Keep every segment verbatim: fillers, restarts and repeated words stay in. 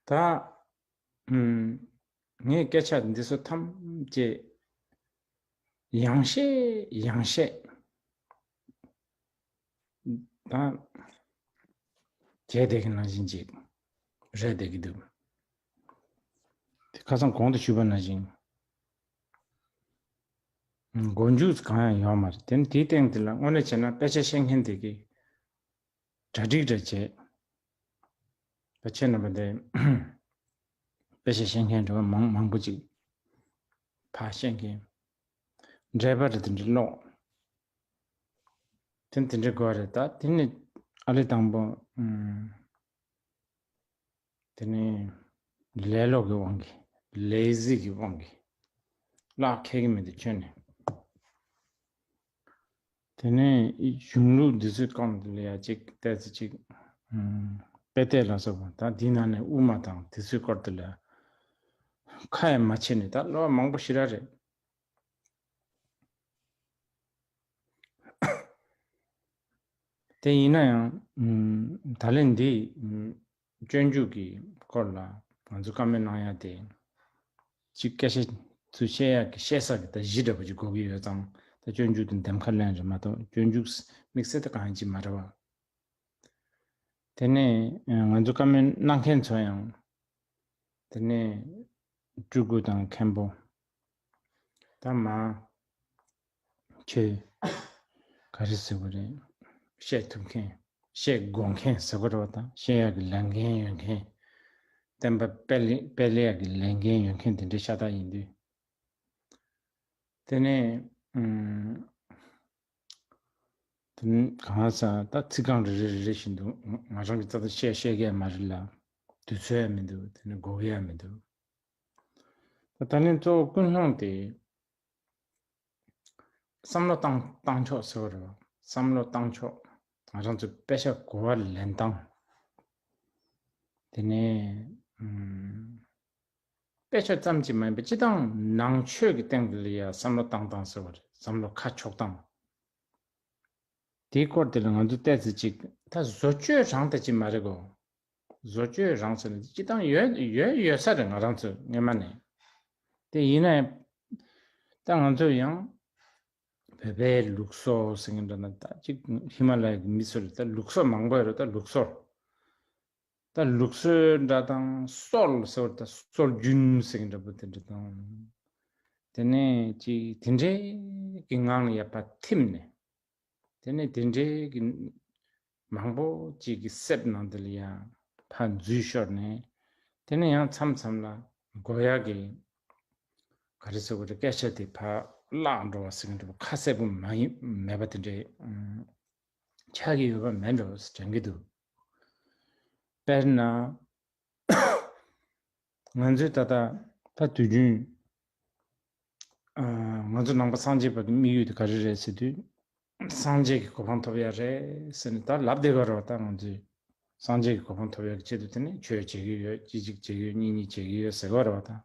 ད་ཨུམ། ངས་སྐད་ཆ་འདི་ཚོ་ཐམས་ཅད་ཡང་བཤད་ཡང་བཤད་ད་བྱས་བསྡད་ཀྱི་ནང་བཞིན་ཅིག་རེད་བསྡད་ཀྱི་འདུག་དེ་ཁ་སང་གོང་དུ་ཞུས་པ་ནང་བཞིན། མགོ་མཇུག་གང་ཡང་ཡོད་མ་རེད། དེ་ནི་དེའི་སྟེང་དེ་ལ་དངོས་གནས་བྱས་ན་དཔེ་ཆ་ཤེས་མཁན་དེ་གིས་གྲ་སྒྲིག་འདྲ་བྱས། ད་ཁྱེད་རྣམ་པ་དེ་དཔེ་ཆ་ཤེས་མཁན་འདྲ་བ་མང་མང་པོ་ཅིག་ཕར་ཤེས་མཁན་འགྲེལ་པ་རེད། དེ་འདྲ་ཀློག་དེ་དེ་འདྲ་དགོས་རེད། ད་དེ་ནི་ཨ་ལེ་དང་པོ་ཨུམ། དེ་ནས་ལེ་ལོ་གི་དབང་གིས། ལེ་ཟི་གི་དབང་གིས་བརླག་ཁེལ་གི་མི་འདུག་ཁྱོན་ནས། དེ་ནས་གཞུང་ལུགས་འདི་ཚོའི་སྐོར་དེ་ལ་ཡ་གཅིག་ཏོག་ཙམ་གཅིག་ཨུམ། དཔེ་དེབ་ལ་སོགས་པ་ད་འདི་ནང་ནས་དབུ་མ་དང་དེ་ཚོའི་སྐོར་དེ་ལ་ཁ་ཡང་མ་ཕྱེ་ནས། ད་ལོ་མང་པོ་ཞེ་དྲག་རེད། དེ་ཡིན་ན་ཡང་ཨུམ། ད་ལན་འདི་ཨུམ། སྤྱོད་འཇུག་གི་སྐོར་ལ་ང་ཚོ་བཀའ་མོལ་གནང་ཡ་དེ། གཅིག་སྐད་ཆ་ཚུར་བཤད་ཡག་གི་བཤད་ས་གི་ད་གཞི་འདྲ་པོ་ཅིག་དགོས་ཀྱི་ཡོད་ཙང་། ད་སྤྱོད་འཇུག་དེ་འདེམས་ཁ་ལེན་རེད་མ་གཏོགས་སྤྱོད་འཇུག་དམིགས་བསལ་དེ་གང་ཡིན་ཅིག་མ་རེད་བ། དེ་ནས་ང་ཚོ་བཀའ་མོལ་གནང་མཁན་ཚོ་ཡང་། དེ་ནས་སྤྲུལ་སྐུ་དང་མཁན་པོ། ད་མ་ཁྱོད་ག་རེ་ཟེར་དགོས་རེད། བཤད་ཐུབ་མཁན། བཤད་དགོས་མཁན་ཟེར་དགོས་རེད་བ། ད་བཤད་ཡག་གི་ལས་འགན་ཡོད་མཁན། བསྟན་པ་སྤེལ་སྤེལ་ཡག་གི་ལས་འགན་ཡོད་མཁན་དེ་འདྲའི་ཤ་སྟག་ཡིན་དུས། དེ་ནས་ཨུམ། དེ་ནས་གང་ཟག་ད་ཚིག་རྐང་རེ་རེ་རེ་རེ་བཞིན་དུ་ང་རང་གི་རྩ་དང་བཤད་བཤད་མཁན་མ་རེད་ལ། དུས་ཚོད་ཡང་མི་འདུག་དེ་ནས་དགོས་ཀྱི་ཡང་མི་འདུག་ད་ད་ནས་གཙོ་བོ་ཀུན་སློང་དེ། བསམ་བློ་བཏང་བཏང་ཕྱོགས་ཟེར་བ་རེད་བ། བསམ་བློ་བཏང་ཕྱོགས། ང་རང་ཚོ་དཔེ་ཆ་གོ་བ་ལེན་སྟངས། དེ་ནས་ཨུམ། དཔེ་ཆ་ཙམ་གྱིས་མ་ཡིན་པ་སྤྱི་བཏང་ནང་ཆོས་ཀྱི་སྟེང་དུ་ལ་ཡ་བསམ་བློ་བཏང་སྟངས་ཟེར་བ་རེད། བསམ་བློ་ཁ་ཕྱོགས་སྟངས། དེའི་སྐོར་དེ་ལ་ང་ཚོ་ཏོག་ཙམ་ཅིག་ད་བཟོ་བཅོས་རང་ད་ཅིག་མ་རེད་གོ། བཟོ་བཅོས་རང་ཟེར་ན་སྤྱི་བཏང་ཡོད་ཡོད་ཡོད་ས་རེད། ང་རང་ཚོ་སྔོན་མ་ནས། དེ་ཡིན་ན་ཡང་ད་ང་ཚོ་ཡང་བོད་པའི་ལུགས་སྲོལ་ཟེར་མཁན་འདྲ་ན། ད་ཅིག་ཧི་མ་ལ་ཡ་གི་མི་ཚོ་ལ་ད་ལུགས་སྲོལ་མང་པོ་ཡོད་རེད། ད་ལུགས་སྲོལ། ད་ལུགས་སྲོལ་འདྲ་དང་སྲོལ་ཟེར་བ། ད་སྲོལ་རྒྱུན་ཟེར་མཁན་འདྲ་པོ་དེ་འདྲ་དང་། དེ་ནས་ཅིག་དེ་འདྲའི་གི་ངང་ལ་ཡ་ཕར་ཐིམ་ནས། དེ་ནས་དེ་འདྲའི་གི་མང་པོ་ཅིག་གི་གསེབ་ནང་དེ་ལ་ཡ་ཕར་འཛུལ་ཤོར་ནས། དེ་ནས་ཡང་མཚམས་མཚམས་ལ་དགོས་ཡག་གི་ག་རེ་ཟེར་དགོས་རེད། སྐད་ཆ་དེ་ཕར་བརླག་འགྲོ་བ་ཟེར་མཁན་འདྲ་པོ། ཁ་གསལ་པོ་མ་ཡིན་མེད་པ་དེ་འདྲའི་ཨུམ། ཆགས་ཀྱི་ཡོད་པ་མེད་འགྲོ་ཟེར་དྲན་གྱི་འདུག་དཔེར་ན། ང་ཚོས་ད་ལྟ་ད་དུས་རྒྱུན་ཨ། ང་ཚོ་ནང་པ་སངས་རྒྱས་པ་གི་དམིགས་ཡུལ་དེ་ག་རེ་རེད་ཟེར་དུས། སངས་རྒྱས་ཀྱི་གོ་འཕང་ཐོབ་ཡ་རེད་ཟེར་ནས་ད་ལབ་བསྡད་ཀྱི་རེད་བ། ད་ང་ཚོས་སངས་རྒྱས་ཀྱི་གོ་འཕང་ཐོབ་ཡ་གི་ཆེད་དུ་དེ་ནས་ཆོས་བྱེད་ཀྱི་ཡོད། གཅིག་གཅིག་བྱེད་ཀྱི་ཡོད། གཉིས་གཉིས་བྱེད་ཀྱི་ཡོད་ཟེར་གྱི་རེད་བ། ད་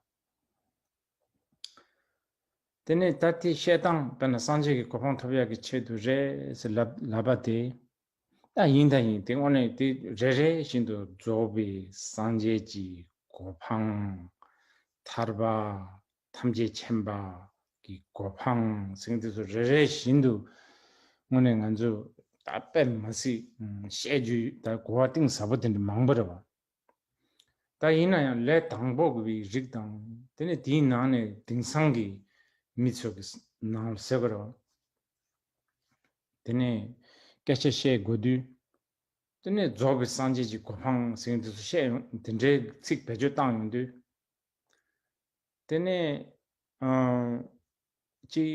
དེ་ནས་ད་དེ་བཤད་སྟངས་དཔེར་ན་སངས་རྒྱས་ཀྱི་གོ་འཕང་ཐོབ་ཡག་གི་ཆེད་དུ་རེད་ཟེར་ལབ་ལབ་པ་དེ། ད་ཡིན་ད་ཡིན། དེ་དངོས་གནས་དེ་རེ་རེ་བཞིན་དུ་རྫོགས་པའི་སངས་རྒྱས་ཀྱི་གོ་འཕང་། ཐར་པ། ཐམས་ཅད་མཁྱེན་པ་གི་གོ་འཕང་ཟེར་མཁན་དེ་ཚོ་རེ་རེ་བཞིན་དུ་དངོས་གནས་ང་ཚོས་ད་དཔེ་མ་སྲིད་བཤད་རྒྱུ་ད་གོ་བ་གཏིང་ཟབ་པོ་དེ་འདྲ་མང་པོ་རེད་བ། ད་ཡིན་ན་ཡང་ལས་དང་པོ་གི་རིགས་དང་། དེ་ནས་དེའི་ནང་ནས་དེང་སང་གི་མི་ཚོ་གི་ནང་ལ་ཟེར་དགོས་རེད་བ། དེ་ནས་སྐད་ཆ་བཤད་དགོས་དུས། དེ་ནས་རྫོགས་པའི་སངས་རྒྱས་ཀྱི་གོ་འཕང་ཟེར་མཁན་དེ་ཚོ་བཤད་ཡོང་། དེ་འདྲའི་ཚིག་བེད་སྤྱོད་བཏང་ཡོང་དུས། དེ་ནས་ཨང་ཅི།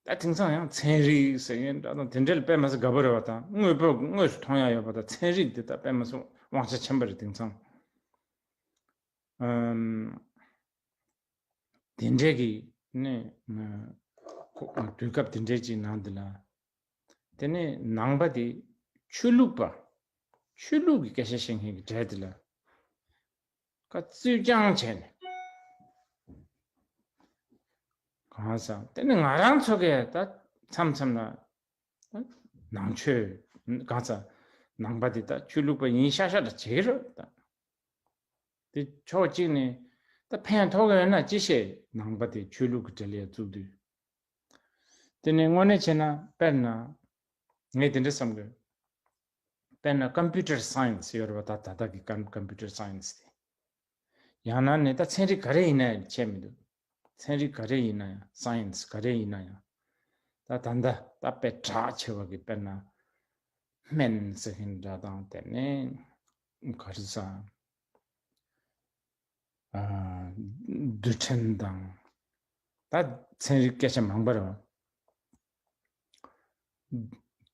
ད་དེང་སང་ཡང་ཚན་རིག་ཟེར་མཁན་འདྲ་དང་དེ་འདྲ་ལ་དཔེ་མ་སྲིད་དགའ་པོ་རེད་བ། ད་དངོས་པོ་དངོས་སུ་མཐོང་ཡ་ཡོད་པ། ད་ཚན་རིག་དེ་ད་དཔེ་མ་སྲིད་དབང་ཆ་ཆེན་པོ་རེད་དེང་སང་། ཨམ། དེ་འདྲའི་གི་ནས་ཁོ་དུས་སྐབས་དེ་འདྲའི་ཅིག་ནང་དེ་ལ། དེ་ནས་ནང་པ་དེ་ཆོས་ལུགས་པ། ཆོས་ལུགས་ཀྱི་སྐད་ཆ་བཤད་མཁན་གྱི་གྲས་དེ་ལ་ཀ་རྩིས་རྐྱང་བྱས་ནས། གང་ཟག་དེ་ནི་ང་རང་ཚོ་གས་ད་མཚམས་མཚམས་ལ་ད་ནང་ཆོས་གང་ཟག་ ནང་པ་དེ་ད་ཆོས་ལུགས་པ་ཡིན་ཤག་ཤག་འདྲ་བྱེད་ཀྱི་རེད་ད། དེ་ཕྱོགས་གཅིག་ནས་ད་ཕན་ཐོགས་ཀྱི་ཡོད་ན་ཅི་བྱེད། ནང་པ་དེ་ཆོས་ལུགས་ཀྱི་གྲལ་ལ་བཙུགས་དུས། དེ་ནས་དངོས་གནས་བྱས་ན་དཔེར་ན། ངས་དེ་འདྲ་བསམ་དགོས། དཔེར་ན་ཀམ་པུ་ཊར་སའེན་སི་ཡོད་རེད་པ། ད་ད་ལྟ་གི་ཀམ་ཀམ་པུ་ཊར་སའེན་སི་དེ། ཡང་ན་ནི་ད་ཚན་རིག་ག་རེ་ཡིན་ན་ཡང་ཆད་མི་འདུག་ཚན་རིག་ག་རེ་ཡིན་ན་ཡང་སའེན་སི་ག་རེ་ཡིན་ན་ཡང་། ད་ད་ལྟ་ད་དཔེ་གྲགས་ཆེ་བ་གི་དཔེར་ན་སྨན་ཟེར་མཁན་འདྲ་དང་། དེ་ནས་ག་རེ་ཟ། ཨ། རྡུལ་ཕྲན་དང་། ད་ཚན་རིག་སྐད་ཆ་མང་པོ་རེད་བ།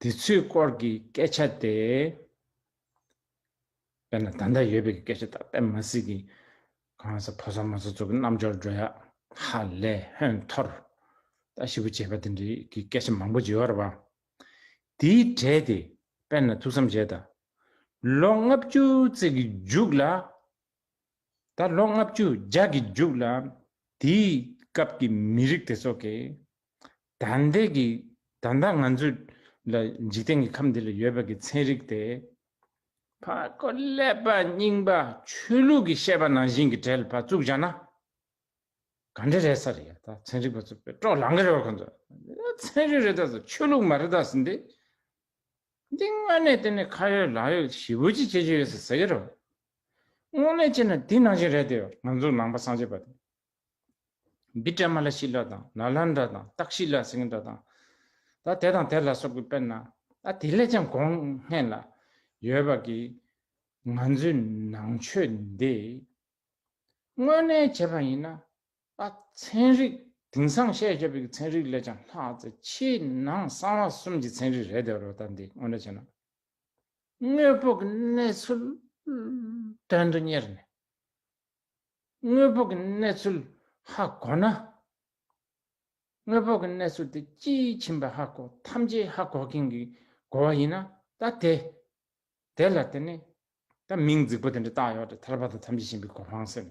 དེ་ཚོའི་སྐོར་གྱི་སྐད་ཆ་དེ། དཔེར་ན་ད་ལྟ་ཡོད་པའི་སྐད་ཆ་ད་དཔེ་མ་སྲིད་ཀྱི། གང་ཟག་ཕོ་གསར་མོ་གསར་ཚོ་གི་རྣམ་འབྱོར་འགྲོ་ཡག་ཧ་ལས་ཧོན་འཐོར། ད་ཞེ་པོ་བྱས་པ་དེ་འདྲའི་གི་སྐད་ཆ་མང་པོ་ཅིག་ཡོད་རེད་བ། དེའི་གྲས་དེ་དཔེར་ན་ཐུགས་བསམ་བཞེས་དང་། ལོ་ལྔ་བཅུ་ཙམ་གྱི་མཇུག་ལ། ད་ལོ་ལྔ་བཅུ་བརྒྱ་གི་མཇུག་ལ། དེའི་སྐབས་ཀྱི་མི་རིགས་དེ་ཚོ་གིས། ད་ལྟའི་གི། ད་ལྟ་ང་ཚོ་ལ་འཇིག་རྟེན་གྱི་ཁམས་འདི་ལ་ཡོད་པ་གི་ཚན་རིག་དེ། ཕ་གོ་ཀླད་པ་རྙིང་པ་ཆོས་ལུགས་ཀྱི་བཤད་པ་ནང་བཞིན་གྱི་གྲས་ལ་ཕར་བཙུགས་བཞག་ན། ག་འདྲ་རེད་ས་རེད་ཡ། ད་ཚན་རིག་པ་ཚོ་དཔེ་སྤྲོ་ལངས་གི་རེད་བ། ཁོ་ཚོ་ཚན་རིག་རེད་ད་ཟེར། ཆོས་ལུགས་མ་རེད་ད་ཟེར། འདི། འདི་དངོས་གནས་དེ་ནས་ཁ་ཡོད་ལག་ཡོད་ཞེ་པོ་ཅིག་བྱེད་ཀྱི་ཡོད་ཟེར་ཟེར་གྱི་རེད། དངོས་གནས་བྱས་ན་འདི་ནང་བཞིན་རེད་དེ། ང་ཚོ་ནང་པ་སངས་རྒྱས་པ་དེ། བི་ཀྲ་མ་ལ་ཤི་ལ་དང་ན་ལན་དྲ་དང་ཏཀ་ཤི་ལ་ཟེར་མཁན་འདྲ་དང་། ད་དེ་དང་དེ་ལ་སོགས་པའི་དཔེར་ན། ད་དེ་ལས་ཀྱང་གོང་སྔན་ལ་ཡོད་པ་གི་ང་ཚོའི་ནང་ཆོས་འདི། དངོས་གནས་བྱས་པ་ཡིན་ན། ད་ཚན་རིག་དེང་སང་བཤད་བཞག་པའི་ཚན་རིག་ལས་ཀྱང་ལྷག་ཙམ་ཕྱི་ནང་གསང་བ་གསུམ་གྱི་ཚན་རིག་རེད་དེ་རོ། ད་འདི་དངོས་གནས་བྱས་ན། དངོས་པོ་གི་གནས་ཚུལ་དོན་དུ་གཉེར་ནས། དངོས་པོ་གི་གནས་ཚུལ་ཧ་གོ་ན། དངོས་པོ་གི་གནས་ཚུལ་དེ་དཔྱིས་ཕྱིན་པ་ཧ་གོ། ཐམས་ཅད་ཧ་གོ་མཁན་གྱི་གོ་བ་ཡིན་ན། ད་དེ། དེ་ལ་དེ་ནི། ད་མིང་རྫིག་པོ་དེ་འདྲ་བཏགས་ཡོད་རེད། ཐར་པ་དང་ཐམས་ཅད་མཁྱེན་པའི་གོ་འཕང་ཟེར།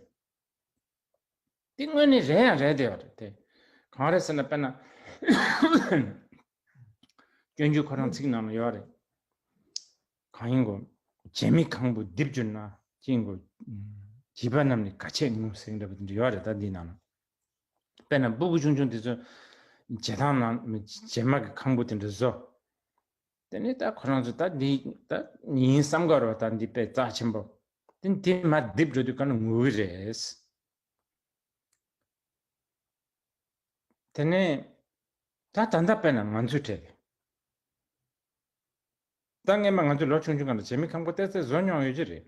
དེ་དངོས་གནས་རེད་ཡང་རེད་དེ་ཡོད་རེད་དེ། གང་རེད་ཟེར་ན། དཔེར་ན། སྤྱོད་འཇུག་ཁོ་རང་ཚིག་ནང་ལ་ཡོད་རེད། གང་ཡིན་གོ། བྱེ་མའི་ཁང་བུ་རྡིབ་གྱུར་ན། ཅི་ཡིན་གོ། བྱིས་པ་རྣམས་ནི་ག་ཆད་ངུ་ཟེར་འདྲ་པོ་དེ་འདྲ་ཡོད་རེད། ད་འདི་ནང་ལ། དཔེར་ན་སྤུ་གུ་ཆུང་ཆུང་དེ་ཚོ་བྱེ་ཐང་ནང་། བྱེ་མ་གི་ཁང་བུ་དེ་འདྲ་བཟོ། དེ་ནས་ད་ཁོ་རང་ཚོ་ད་འདི་ད་ཡིན་བསམ་གི་རེད་བ། ད་འདི་དཔེ་རྩ་ཆེན་པོ། དེ་འདི་མར་རྡིབ་འགྲོ་དུས་ག་ན་ངུ་གི་རེད། དེ་ནས་ད་ད་ལྟ་དཔེར་ན་ང་ཚོའི་གྲས། ད་སྔན་མ་ང་ཚོ་ལོ་ཆུང་ཆུང་སྒང་ལ་བྱེ་མའི་ཁང་བུ་ཏོག་ཙམ་བཟོ་མྱོང་ཡོད་ཀྱི་རེད།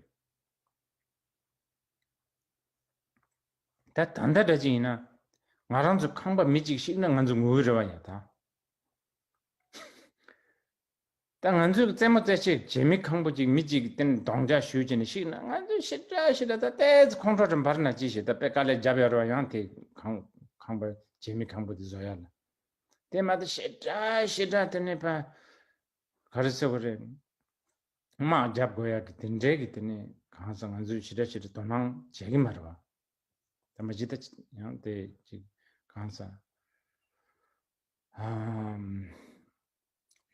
ད་ད་ལྟ་འདྲ་ཅིག་ཡིན་ན། ང་རང་ཚོ་ཁང་པ་མི་གཅིག་བཤིག་ན་ང་ཚོ་ངུ་གི་རེད་བ་ཡ། ད། ད་ང་ཚོས་རྩེད་མོ་རྩེ་ཆེད་བྱེ་མའི་ཁང་བུ་གཅིག་མི་གཅིག་གིས་དེ་ནས་གདོང་ལྕག་གཞུས་བྱས་ནས་བཤིག་ན། ང་ཚོས་ཞེ་དྲག་ཞེ་དྲག་ད་ལྟའི་ཁོང་ཁྲོ་དྲན་པར་ན་ཅི་ཞིག་ད་དཔེ་དཀའ་ལས་བརྒྱབ་ཡོད་རེད་བ། ཡང་དེ་ཁང་ཁང་པ་བྱེ་མའི་ཁང་བུ་དེ་བཟོ་ཡ་ལ། དེ་མ་གཏོགས་ཞེ་དྲག་ཞེ་དྲག་དེ་ནས་ཕ། ག་རེ་ཟེར་དགོས་རེད། དམག་རྒྱབ་དགོས་ཡ་གི་དེ་འདྲའི་གི་དེ་ནས་གང་ཟག་ང་ཚོས་ཞེ་དྲག་ཞེ་དྲག་དོ་སྣང་བྱེད་ཀྱི་མ་རེད་བ། ད་མ་གཞི་ད་ཡང་དེ་ཅིག་གང་ཟག་ཨམ།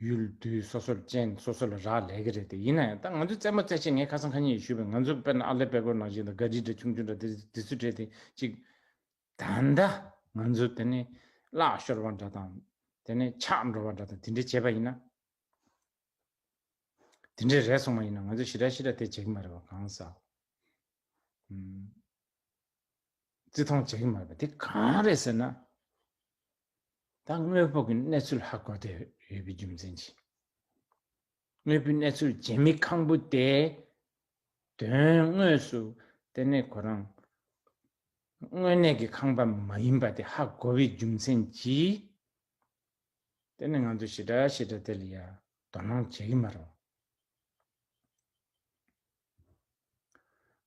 ཡུལ་དུས་སོ་སོར་ཅན་སོ་སོ་ལ་རག་ལས་ཀྱི་རེད་དེ། ཡིན་ན་ཡང་ད་ང་ཚོའི་རྩེད་མོ་རྩེ་ཆེད་ངས་ཁ་སང་ཁ་ཉིན་ཞུས་པའི། ང་ཚོ་དཔེར་ན་ཨ་ལེ་དཔལ་སྒོར་ནང་བཞིན་དང་ག་རི་འདྲ་ཆུང་ཆུང་འདྲ་དེ་དེ་ཚོ་འདྲ་དེ་ཅིག་ད་ལྟ་ང་ཚོ་དེ་ནས་བརླག་ཤོར་བ་འདྲ་དང་། དེ་ནས་ཆག་འགྲོ་བ་འདྲ་དང་། དེ་འདྲ་བྱས་པ་ཡིན་ན། དེ་འདྲ་རེད་སོང་བ་ཡིན་ན་ང་ཚོ་ཞེ་དྲག་ཞེ་དྲག་དེ་བྱེད་ཀྱི་མ་རེད་བ། གང་ཟག་ཨུམ། བརྩི་མཐོང་བྱེད་ཀྱི་མ་རེད་བ། དེ་གང་རེད་ཟེར་ན། ད་དངོས་པོ་གི་གནས་ཚུལ་ཧ་གོ་བསྡད་ཡོད་པའི་རྒྱུ་མཚན་གྱིས། དངོས་པོའི་གནས་ཚུལ་བྱེ་མའི་ཁང་བུ་དེ་དོན་དངོས་སུ་དེ་ནས་ཁོ་རང་དངོས་གནས་ཀྱི་ཁང་པ་མ་ཡིན་པ་དེ་ཧ་གོ་བའི་རྒྱུ་མཚན་གྱིས། དེ་ནི་ང་ཚོ་ཞེ་དྲག་ཞེ་དྲག་དེ་ལ་ཡ་དོ་སྣང་བྱེད་ཀྱི་མ་རེད།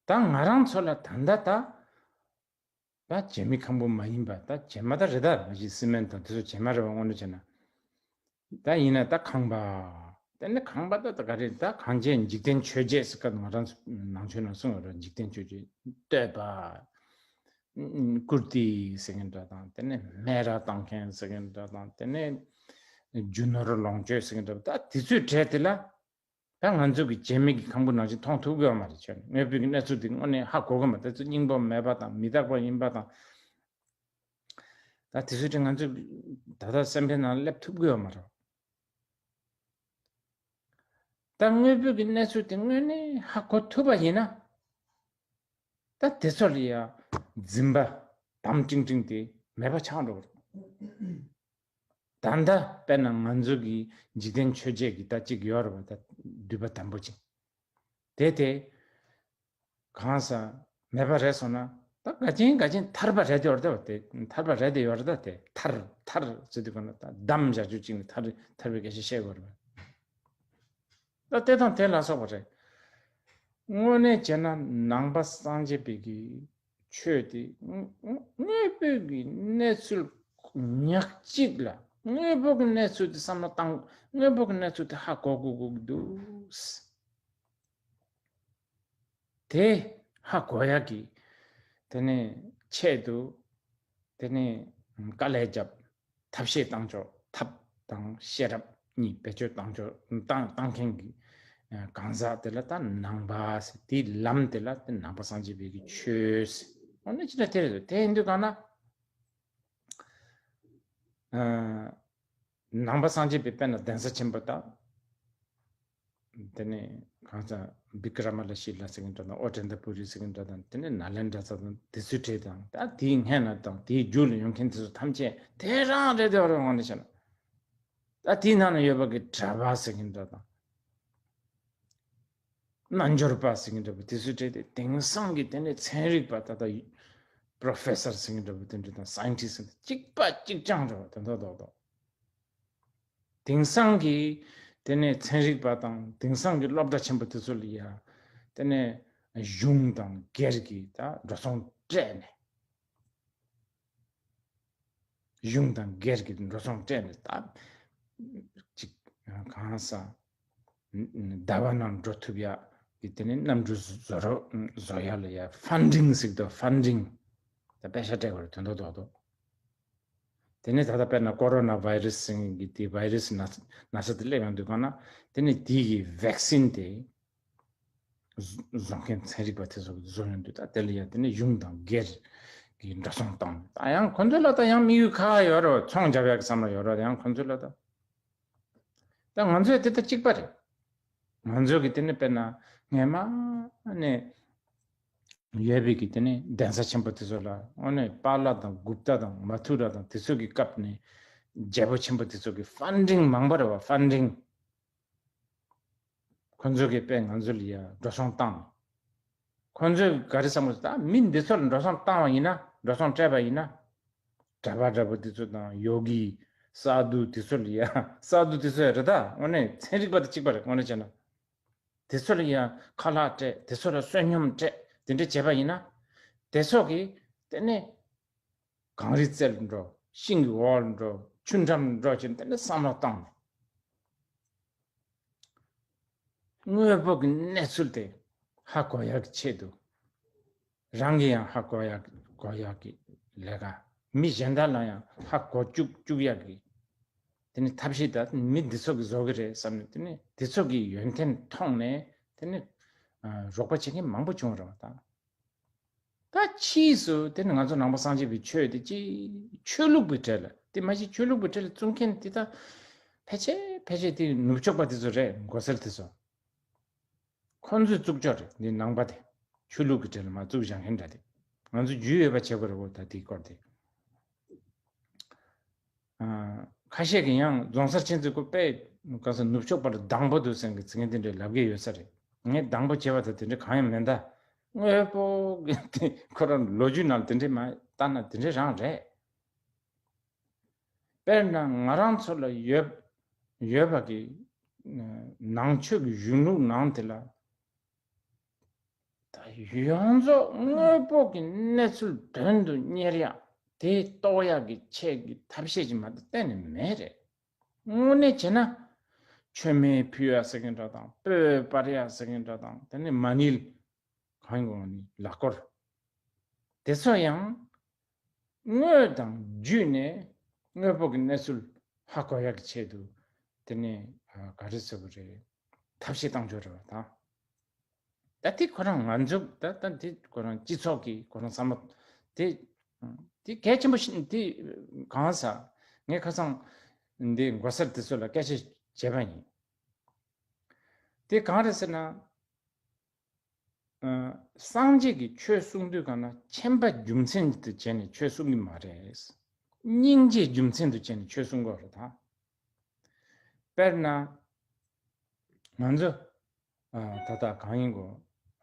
ད་ང་རང་ཚོ་ལ་ད་ལྟ་ད་ད་བྱེ་མའི་ཁང་བུ་མ་ཡིན་པ། ད་བྱེ་མ་ད་རེད། ད་མ་གཞི་སི་མེན་དང་དེ་ཚོ་བྱེ་མ་རེད་བ། དངོས་གནས་བྱས་ན། ད་ཡིན་ན་ད་ཁང་པ། དེ་ནི་ཁང་པ་ད་ད་ག་རེ། ད་གང་བྱས་འཇིག་རྟེན་མཆོད་བྱེད་ཟེར་སྐབས་ང་རང་ཚོ་ནང་ཆོས་ནང་གསུངས་ཡོད་རེད། འཇིག་རྟེན་མཆོད་བྱེད་བསྟོད་པ། བཀུར་སྟི་ཟེར་མཁན་འདྲ་དང་། དེ་ནས་སྨད་ར་བཏང་མཁན་ཟེར་མཁན་འདྲ་དང་། དེ་ནས་རྒྱུ་ནོར་ལོངས་སྤྱོད་ཟེར་མཁན་འདྲ། ད་དེ་ཚོའི་གྲས་དེ་ལ་ ད་ང་ཚོ་གི་རྗེས་མའི་གི་ཁང་བུ་ནང་བཞིན་མཐོང་ཐུབ་ཀྱི་ཡོད་མ་རེད། ཁྱོད་དངོས་པོའི་གི་གནས་ཚུལ་དེ་དངོས་གནས་ཧ་གོ་གི་མ་རེད། དེ་ཚོ་སྙིང་པོ་མེད་པ་དང་མི་རྟག་པ་ཡིན་པ་དང་། ད་དེ་ཚོའི་གྲས་ང་ཚོས་ད་ལྟ་སེམས་པའི་ནང་སླེབས་ཐུབ་ཀྱི་ཡོད་མ་རེད། ད་དངོས་པོའི་གི་གནས་ཚུལ་དེ་དངོས་གནས་ཧ་གོ་ཐུབ་པ་ཡིན་ན། ད་དེ་ཚོ་ལ་ཡ་འཛིན་པ་དམ་ཀྲིང་ཀྲིང་དེ་མེད་པ་ཆགས་འགྲོ་གི་རེད། ད་ལྟ་དཔེར་ན་ང་ཚོ་གི་འཇིག་རྟེན་ཆོས་བརྒྱད་ཀྱི་ད་གཅིག་ཡོད་རེད་པ། ད་འདུས་པ་དམ་པོ་ཅིག་དེ་དེ་གང་ཟག་མེད་པ་རེད་སོང་ན། ད་ག་ཅིན་ག་ཅིན་ཐར་པ་རེད་དེ་ཡོད་རེད་ད། དེ་ཐར་པ་རེད་དེ་ཡོད་རེད་ད། དེ་ཐར་ཐར་ཟེར་དུས་ག་ན་ད་བསྡམས་བཞག་རྒྱུ་གཅིག་ནི་ཐར་ཐར་པའི་སྐད་ཆ་བཤད་དགོས་རེད་པ། ད་དེ་དང་དེ་ལ་སོགས་པ་རེད། དངོས་གནས་བྱས་ན་ནང་པ་སངས་རྒྱས་པའི་གི་ཆོས་དེ་དངོས་དངོས་པོའི་གི་གནས་ཚུལ་ཉག་གཅིག་ལ་དངོས་པོ་གི་གནས་ཚུལ་དེ་བསམ་བློ་བཏང་། དངོས་པོ་གི་གནས་ཚུལ་དེ་ཧ་གོ་གོ་གོ་གི་འདུག་དེ་ཧ་གོ་ཡག་གི་དེ་ནས་ཆེད་དུ་དེ་ནས་དཀའ་ལས་བརྒྱབ། ཐབས་ཤེས་བཏང་ཆོག་ཐབས་དང་ཤེས་རབ་གཉིས་བེད་སྤྱོད་བཏང་ཆོག་བཏང་བཏང་མཁན་གྱི་ཨ་གང་ཟག་དེ་ལ་ད་ནང་པ་ཟེར། དེའི་ལམ་དེ་ལ་དེ་ནང་པ་སངས་རྒྱས་པའི་གི་ཆོས་ཟེར། འོ་ན་ཅི་འདྲ་དེ་རེད། དེ་ཡིན་དུས་གང་ན་ཨ་ནང་པ་སངས་རྒྱས་པའི་དཔེར་ན་གདན་ས་ཆེན་པོ་དང་། དེ་ནས་གང་ཟག་བི་ཀྲ་མ་ལ་ཤི་ལ་ཟེར་མཁན་འདྲ་དང་། ཨོ་ཏནྟ་པུ་རི་ཟེར་མཁན་འདྲ་དང་། དེ་ནས་ནཱ་ལེནྡྲ་ས་དང་། དེ་ཚོའི་གྲས་དང་། ད་དེའི་སྔན་ལ་དང་དེའི་རྒྱུད་ལ་ཡོང་མཁན་དེ་ཚོ་ཐམས་ཅད་དེ་རང་རེད་དེ། རང་ངོས་ནས་བཤད་ན་ད་དེའི་ནང་ན་ཡོད་པ་གི་གྲྭ་པ་ཟེར་མཁན་འདྲ་དང་། རྣལ་འབྱོར་པ་ཟེར་མཁན་འདྲ་པོ་དེ་ཚོའི་གྲས་དེ་དེང་སང་གི་དེ་ནས་ཚན་རིག་པ་ད་ལྟ་པྲོ་ཕེ་སར་ཟེར་མཁན་འདྲ་པོ་དེ་འདྲ་དང་། སའིན་ཊིསཊ་ཟེར་མཁན་གཅིག་པ་གཅིག་རྐྱང་འདྲ་པོ་དེ་འདྲ་རྡོག་རྡོག་དེང་སང་གི་དེ་ནས་ཚན་རིག་པ་དང་དེང་སང་གི་སློབ་གྲྭ་ཆེན་པོ་དེ་ཚོ་ལ་ཡ་དེ་ནས་གཞུང་དང་སྒེར་གྱི་ད་འགྲོ་སོང་སྤྲད་ནས། གཞུང་དང་སྒེར་གྱི་འགྲོ་སོང་སྤྲད་ནས་ད་ཅིག་གང་ཟག་ཟླ་བ་ནང་འགྲོ་ཐུབ་ཡག་གི་དེ་ནས་གནམ་གྲུ་བཟོ་རོགས་བཟོ་ཡག་ལ་ཡ་ཕན་ཌིང་ཟེར་གི་འདུག་ཕན་ཌིང་། ད་པེ་ཤ་སྤྲད་དགོས་རེད་དོན་དག་རྡོག་རྡོག་དེ་ནས་ད་ལྟ་དཔེར་ན་ཀོ་རོ་ན་བྷའི་རེ་སི་ཟེར་མཁན་གྱི་དེ་བྷའི་རེ་སི་ན་ན་ཚ་དེ་སླེབས་ཡོང་དུས་གང་ན་དེ་ནས་དེ་གི་ཝེག་སིན་དེ་བཟོ་བཟོ་མཁན་ཚན་རིག་པ་དེ་ཚོ་གིས་བཟོ་ཡོང་དུས། ད་དེ་ལ་ཡང་དེ་ནས་གཞུང་དང་སྒེར་གྱི་འགྲོ་སོང་བཏང་། ད་ཡང་ཁོ་ཚོ་ལ་ད་ཡང་དམིགས་ཡུལ་ཁག་ཡོད་རེད། ཚོང་རྒྱབ་ཡག་གི་བསམ་བློ་ཡོད་རེད། ཡང་ཁོ་ཚོ་ལ་ད། ད་ང་ཚོས་དེ་ད་གཅིག་པ་རེད། ང་ཚོ་གི་དེ་ནས་དཔེར་ན་སྔས་མ་ནས་ཡོད་པའི་གི་དེ་ནས་གདན་ས་ཆེན་པོ་དེ་ཚོ་ལ་དངོས་གནས་པཱ་ལ་དང་གུཔྟ་དང་མ་ཐུ་ར་དང་དེ་ཚོ་གི་སྐབས་ནས་རྒྱལ་པོ་ཆེན་པོ་དེ་ཚོ་གི་ཕན་ཌིང་མང་པོ་རེད་པ། ཕན་ཌིང་ཁོ་ཚོ་གི་དཔེ་ང་ཚོ་ལ་ཡ་འགྲོ་སོང་བཏང་། ཁོ་ཚོས་ག་རེ་བསམ་གི་འདུག་ད་མི་འདི་ཚོ་ལ་འགྲོ་སོང་བཏང་བ་ཡིན་ན། འགྲོ་སོང་སྤྲད་པ་ཡིན་ན། གྲྭ་པ་འདྲ་པོ་འདི་ཚོ་དང་ཡོ་གི་སཱ་དུ་འདི་ཚོ་ལ་ཡ། སཱ་དུ་འདི་ཚོ་ཡ་རེད་ད། དངོས་གནས་ཚན་རིག་པ་དང་གཅིག་པ་རེད། དངོས་གནས་བྱས་ན། དེ་ཚོ་ལ་ཡ་ཁ་ལག་སྤྲད། དེ་ཚོ་ལ་བསོད་སྙོམས་སྤྲད། དེ་འདྲ་བྱས་པ་ཡིན་ན། དེ་ཚོ་གིས་དེ་ནས་གངས་རི་རྩེར་འགྲོ། ཤིང་གི་འོག་ལ་འགྲོ། ཆུ་འགྲམ་འགྲོ་བྱས་དེ་འདྲ་བསམ་བློ་བཏང་ནས། དངོས་པོ་གི་གནས་ཚུལ་དེ་ཧ་གོ་ཡག་གི་ཆེད་དུ། རང་གི་ཡང་ཧ་གོ་ཡག་གོ་ཡག་གི་ལས་ཀ། མི་གཞན་དག་ལ་ཡང་ཧ་གོ་བཅུག་བཅུག་ཡག་གི་དེ་ནི་ཐབས་ཤེས་ད་མི་འདི་ཚོ་གིས་བཟོ་གི་རེད་བསམ་ནས། དེ་ནི་འདི་ཚོ་གི་ཡོན་ཏན་མཐོང་ནས་དེ་ནི་ཨ་རོགས་པ་བྱེད་མཁན་མང་པོ་བྱུང་རེད་པ། ད་ད་ཕྱིས་སུ་དེ་ནི་ང་ཚོ་ནང་པ་སངས་རྒྱས་པའི་ཆོས་དེ་ཅི་ཆོས་ལུགས་པའི་གྲས་ལ། དེ་མ་གཞི་ཆོས་ལུགས་པའི་གྲས་ལ་བཙུགས་མཁན་དེ་ད་ཕལ་ཆེར་ཕལ་ཆེར་དེ་ནུབ་ཕྱོགས་པ་དེ་ཚོ་རེད། མགོ་སེར་དེ་ཚོ། ཁོ་ཚོས་བཙུགས་ཆོག་རེད། འདི་ནང་པ་དེ་ཆོས་ལུགས་ཀྱི་གྲས་ལ་མ་བཙུགས་བཞག་མཁན་འདྲ་དེ། ང་ཚོ་རྒྱུས་ཡོད་པ་བྱེད་དགོས་རེད་འོ། ད་དེའི་སྐོར་དེ། ཨ། ཁ་ཤས་ཀྱིས་ཡང་རྫོང་སར་ཕྱིན་ཚེ་ཁོ་དཔེ་ག་ས་ནུབ་ཕྱོགས་པ་ལ་སྡང་པོ་འདུག་ཟེར་མཁན་གྱི་ཚིག་ངན་དེ་འདྲའི་ལབ་ཀྱི་ཡོད་ས་རེད། ངས་སྡང་པོ་བྱས་པ་དང་དེ་འདྲ་གང་ཡང་མེད་ད། དངོས་པོ་གི་དེ་ཁོ་རང་ལོ་རྒྱུས་ནང་དེ་འདྲ་མ་ལྟ་ན་དེ་འདྲ་རང་རེད། དཔེར་ན་ང་རང་ཚོ་ལ་ཡོད་ཡོད་པ་གི་ནང་ཆོས་ཀྱི་གཞུང་ལུགས་ནང་དེ་ལ། ད་ཡོངས་རྫོགས་དངོས་པོ་གི་གནས་ཚུལ་དོན་དུ་གཉེར་ཡག་དེ་རྟོགས་ཡག་གི་ཆེད་ཀྱི་ཐབས་ཤེས་ཅིག་མ་གཏོགས་གཏན་ནས་མེད་རེད། དངོས་གནས་བྱས་ན་མཆོད་མེ་ཕུལ་ཡག་ཟེར་མཁན་འདྲ་དང་། སྤོས་སྤར་ཡག་ཟེར་མཁན་འདྲ་དང་། དེ་ནས་མ་ཎི་གང་ཡིན་གོང་ནི་ལག་སྐོར་དེ་ཚོ་ཡང་དངོས་དང་བརྒྱུད་ནས་དངོས་པོ་གི་གནས་ཚུལ་ཧ་གོ་ཡག་གི་ཆེད་དུ་དེ་ནས་ག་རེ་ཟེར་དགོས་རེད། ཐབས་ཤེས་བཏང་ཆོག་རེད་བ་ད། ད་དེ་ཁོ་རང་ང་ཚོ་ད་ད་དེ་ཁོ་རང་སྤྱི་ཚོགས་ཀྱི་ཁོ་རང་བསམ་བློ་དེ་དེ་གལ་ཆེན་པོ་ཞིག་དེ་གང་ཟེར་ངས་ཁ་སང་འདི་མགོ་སར་དེ་ཚོ་ལ་སྐད་ཆ་བྱས་པ་ཡིན། དེ་གང་རེད་ཟེར་ན། ཨ། སངས་རྒྱས་ཀྱིས་ཆོས་གསུང་དུས་གང་ན་མཁྱེན་པ་རྒྱུ་མཚན་དུ་བྱས་ནས་ཆོས་གསུང་གི་མ་རེད། སྙིང་རྗེ་རྒྱུ་མཚན་དུ་བྱས་ནས་ཆོས་གསུང་དགོས་རེད་ད། དཔེར་ན། ང་ཚོ། ཨ། ད་ལྟ་གང་ཡིན་གོ།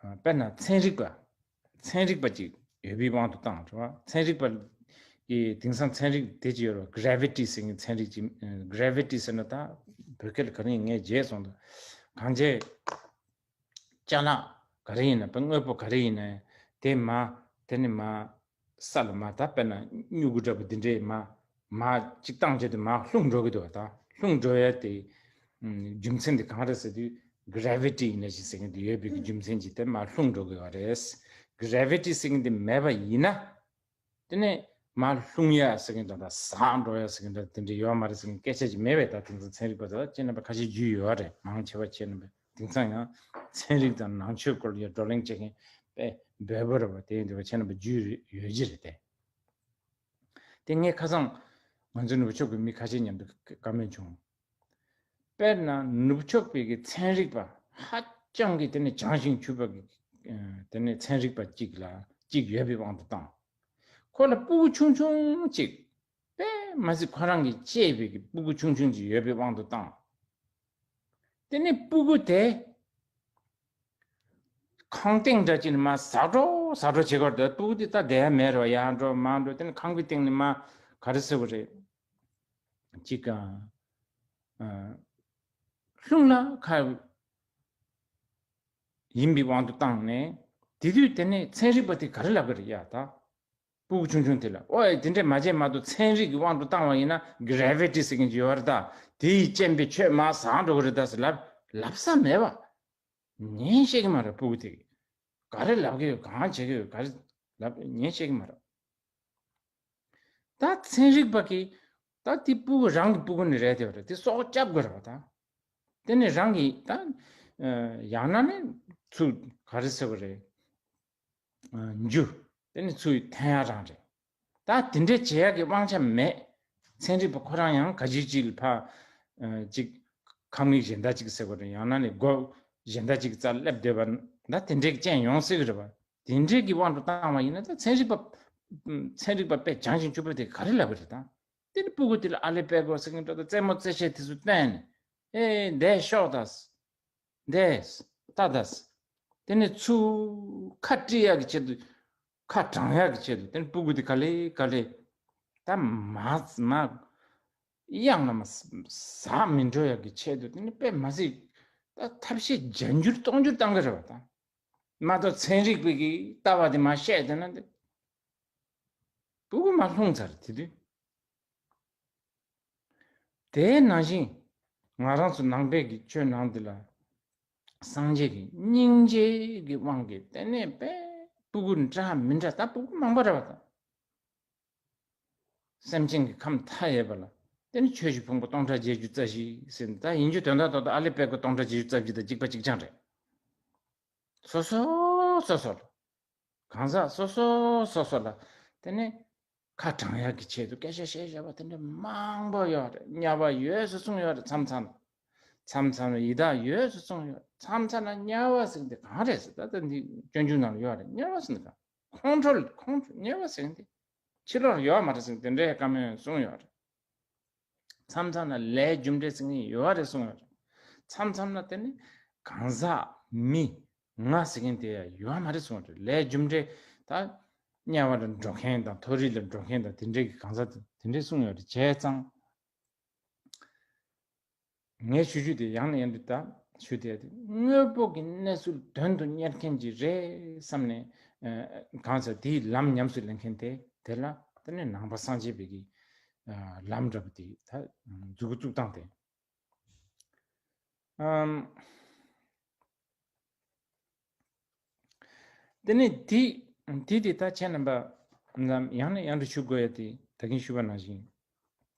ཨ། དཔེར་ན་ཚན་རིག་པ། ཚན་རིག་པ་ཅིག་ཡོད་པའི་དབང་དུ་བཏང་རེད་བ། ཚན་རིག་པ་གི་དེང་སང་ཚན་རིག་དེ་ཅིག་ཡོད་རེད་བ། གྷི་རེ་ཝི་ཊི་ཟེར་མཁན་ཚན་རིག་ཅིག་གྷི་རེ་ཝི་ཊི་ཟེར་ན་ད་བོད་སྐད་ལ་ག་རེ་ཡིན་ངས་བརྗེད་སོང་འདུག་གང་བྱས། ཅ་ལག་ག་རེ་ཡིན་ན་དཔེ་དངོས་པོ་ག་རེ་ཡིན་ན་དེ་མ་དེ་ནི་མ་ས་ལ་མ་ད་དཔེར་ན་སྨྱུ་གུ་འདྲ་པོ་འདི་འདྲས་མ་མ་གཅིག་བཏང་བྱས་དུས་མ་ལྷུང་འགྲོ་གི་འདུག་བ། ད་ལྷུང་འགྲོ་ཡ་དེ་རྒྱུ་མཚན་དེ་གང་རེད་ཟེར་དུས་གྷི་རེ་ཝི་ཊི་ཡིན་ན་ཞིག་ཟེར་མཁན་དེ་ཡོད་པའི་གི་རྒྱུ་མཚན་གྱིས་དེ་མ་ལྷུང་འགྲོ་གི་ཡོད་རེད། གྷི་རེ་ཝི་ཊི་ཟེར་མཁན་དེ་མེད་པ་ཡིན་ན། དེ་ནས་མར་ལྷུང་ཡ་ཟེར་མཁན་དང་ཟག་འགྲོ་ཡ་ཟེར་མཁན་དང་དེ་འདྲ་ཡོད་མ་རེད་ཟེར་མཁན་སྐད་ཆ་ཅིག་མེད་པས། ད་དེང་སང་ཚན་རིག་པ་ཚོ་ཁྱེད་རྣམ་པ་ཁ་ཤས་རྒྱུས་ཡོད་རེད། མང་ཆེ་བ་ཁྱེད་རྣམ་པས་དེང་སང་ཡང་ཚན་རིག་དང་ནང་ཆོས་སྐོར་ལ་བགྲོ་གླེང་བྱེད་མཁན་དཔེ་འབོལ་པོ་རེད་བ། དེ་ཡིན་དུས་ཁྱེད་རྣམ་པ་རྒྱུས་ཡོད་ཀྱི་རེད་དེ། དེ་ངས་ཁ་སང་ང་ཚོ་ནུབ་ཕྱོགས་ཀྱི་མི་ཁ་ཤས་མཉམ་དུ་བཀའ་མོལ་བྱུང་། དཔེར་ན་ནུབ་ཕྱོགས་པའི་གི་ཚན་རིག་པ་ཧ་ཅང་གི་དེ་ནས་བྱང་ཞིང་ཆུབ་པ་གི་དེ་ནས་ཚན་རིག་པ་གཅིག་ལ་གཅིག་ཡོད་པའི་དབང་དུ་བཏང་། ཁོ་ལ་སྤུ་གུ་ཆུང་ཆུང་གཅིག་དཔེ་མ་སྲིད་ཁོ་རང་གི་གཅེས་པའི་གི་སྤུ་གུ་ཆུང་ཆུང་གཅིག་ཡོད་པའི་དབང་དུ་བཏང་། དེ་ནས་སྤུ་གུ་དེ་ཁང་སྟེང་འདྲ་ཅིག་ནས་མར་ཟག་འགྲོ་ཟག་འགྲོ་བྱེད་ཀྱི་ཡོད་རེད། སྤུ་གུ་དེ་ད་བསྡད་ཡ་མེད་རེད་བ། ཡར་འགྲོ་མར་འགྲོ། དེ་ནས་ཁང་པའི་སྟེང་ནས་མར་ག་རེ་ཟེར་དགོས་རེད། ཅིག་ཨ། ཨ། ལྷུང་ལ་ཁ་ཡིན་པའི་དབང་དུ་བཏང་ནས། དེ་དུས་དེ་ནས་ཚན་རིག་པ་དེ་ག་རེ་ལབ་ཀྱི་རེད་ཡ། ད་སྤུ་གུ་ཆུང་ཆུང་དེ་ལ་ཨོ་ཨེ་དེ་འདྲས་མ་བྱེད་མ་གཏོགས། ཚན་རིག་གི་དབང་དུ་བཏང་བ་ཡིན་ན་གྷི་རེ་ཝི་ཊི་ཟེར་མཁན་ཅིག་ཡོད་རེད་ད། དེ་ཡི་རྐྱེན་པས་ཁྱོད་མར་ཟག་འགྲོ་གི་རེད་ད་ཟེར་ལབ་ལབ་ས་མེད་པ། ཉན་ཤེས་ཀྱི་མ་རེད། སྤུ་གུ་དེ་ག་རེ་ལབ་ཀྱི་ཡོད། གང་བྱེད་ཀྱི་ཡོད། ག་རེ་ལབ་ཉན་ཤེས་ཀྱི་མ་རེད། ད་ཚན་རིག་པ་གིས་ད་དེ་སྤུ་གུ་རང་གི་སྤུ་གུ་ནི་རེད་དེ་བ་རེད། དེ་སྲོག་སྐྱབས་དགོས་རེད་བ་ད། དེ་ནི་རང་གི་ད་ཡང་ན་ནི་ཚུར་ག་རེ་ཟེར་བ་རེད། རྒྱུ་དེ་ནི་ཚུར་འཐེན་ཡ་རང་རེད། ད་དེ་འདྲས་བྱེད་ཡ་གི་དབང་ཆ་མེད། ཚན་རིག་པ་ཁོ་རང་ཡང་ག་ཅིག་ཅིག་ལ་ཕ་ཅིག་ཁང་མིག་གཞན་དག་ཅིག་ཟེར་བ་རེད། ཡང་ན་ནི་སྒོ་གཞན་དག་ཅིག་རྩར་སླེབས་བསྡད་པ་ད་དེ་འདྲས་ཀྱི་རྐྱེན་ཡོང་སྲིད་གི་རེད་བ། དེ་འདྲས་ཀྱི་དབང་དུ་བཏང་བ་ཡིན་ན་ད་ཚན་རིག་པ་ཚན་རིག་པ་དཔེ་བྱང་ཞིང་ཆུབ་པ་དེ་ག་རེ་ལབ་པ་རེད་ད། དེ་ནི་སྤུ་གུ་དེ་ལ་ཨ་ལེ་དཔེ་དགོས་ཟེར་མཁན་འདྲ་ད་རྩེད་མོ་རྩེ་བྱེད་དེ་ཚོ་བསྟན་ནས་ཨེ་འདས་ཤོག་ད། འདས་ད་ད། དེ་ནི་ཚུར་ཁ་དཀྲིས་ཡག་གི་ཆེད་དུ་ཁ་དྲང་ཡག་གི་ཆེད་དུ་དེ་ནི་སྤུ་གུ་དེ་ག་ལེ་ག་ལེ་ད་མ་མ་གཡང་ལ་མ་ཟག་མི་འགྲོ་ཡག་གི་ཆེད་དུ་དེ་ནི་དཔེ་མ་སྲིད་ད་ཐབས་ཤེས་བརྒྱ་འགྱུར་སྟོང་འགྱུར་བཏང་གི་རེད་བ་ད། མ་གཏོགས་ཚན་རིག་པའི་གི་ལྟ་བ་དེ་མ་བཤད་དེ་ན་དེ་སྤུ་གུ་མ་ལྷུང་ཚར་དེ་དུས། དེའི་ནང་བཞིན་ང་རང་ཚོ་ནང་པའི་གི་ཆོས་ནང་འདི་ལ་སངས་རྒྱས་ཀྱི་སྙིང་རྗེ་གི་དབང་གིས་དེ་ནས་དཔེ་སྤུ་གུ་འདྲ་མི་འདྲ་ད་སྤུ་གུ་མང་པོ་རེད་བ་ད། སེམས་ཅན་གྱི་ཁམས་མཐའ་ཡས་པ་ལ་དེ་ནི་ཆོས་ཀྱི་ཕུང་པོ་སྟོང་ཕྲག་བརྒྱད་ཅུ་རྩ་བཞི་ཟེར་ད་ཡིན་རྒྱུ་དོན་དག་ཏོག་ཏོ་ཨ་ལེ་དཔེ་དགོས་སྟོང་ཕྲག་བརྒྱད་ཅུ་རྩ་བཞི་དང་གཅིག་པ་གཅིག་རྐྱང་རེད། སོ་སོ་སོ་སོ་ལ། གང་ཟག་སོ་སོ་སོ་སོ་ལ་དེ་ནི་ཁ་དྲང་ཡག་གི་ཆེད་དུ་སྐད་ཆ་བཤད་བཞག་པ་དེ་འདྲ་མང་པོ་ཡོད་རེད། དམྱལ་བ་ཡོད་ཟེར་གསུངས་ཡོད་རེད། མཚམས་མཚམས་མཚམས་མཚམས་ཡི་དྭགས་ཡོད་ཟེར་གསུངས་ཡོད་རེད། མཚམས་མཚམས་ན་དམྱལ་བ་ཟེར་འདི་གང་རེད་ཟེར་ད་ལྟ་འདི་སྤྱོད་འཇུག་ནང་ལ་ཡོད་རེད། དམྱལ་བ་ཟེར་འདི་གང་ཁོང་ཁྲོ་ཁོང་ཁྲོ་དམྱལ་བ་ཟེར་འདི་ཕྱི་ལོགས་ལ་ཡོད་མ་རེད་ཟེར་འདི་འདྲའི་བཀའ་མོལ་གསུངས་ཡོད་རེད། མཚམས་མཚམས་ན་ལས་རྒྱུ་འབྲས་ཟེར་མཁན་ཡོད་རེད་གསུངས་ཡོད་རེད། མཚམས་མཚམས་ན་དེ་ནི་གང་ཟག་མི་ང་ཟེར་མཁན་དེ་ཡང་ཡོད་མ་རེད་གསུངས་རེད། ལས་རྒྱུ་འབྲས་ད་དམྱལ་བ་ལ་འགྲོ་མཁན་དང་མཐོ་རིས་ལ་འགྲོ་མཁན་དང་དེ་འདྲའི་གི་གང་ཟག་དེ་འདྲའི་གསུངས་ཡོད་རེད། བྱས་ཙང་ངས་ཞུ་རྒྱུ་དེ་ཡང་ནས་ཡང་དུ་ད་ཞུ་དེ་དེ་དངོས་པོ་གི་གནས་ཚུལ་དོན་དུ་གཉེར་མཁན་ཅིག་རེད་བསམ་ནས་གང་ཟག་དེའི་ལམ་ཉམས་སུ་ལེན་མཁན་དེ་དེ་ལ་དེ་ནི་ནང་པ་སངས་རྒྱས་པའི་གི་ལམ་འདྲ་པོ་དེ་ད་མཛུབ་གུ་བཙུགས་སྟངས་དེ། ཨམ། དེ་ནས་དེ་དེ་དེ་ད་ཁྱེད་རྣམ་པ་ལམ་ཡང་ནས་ཡང་དུ་ཞུ་དགོས་ཡ་དེ་ད་གིན་ཞུས་པ་ནང་བཞིན།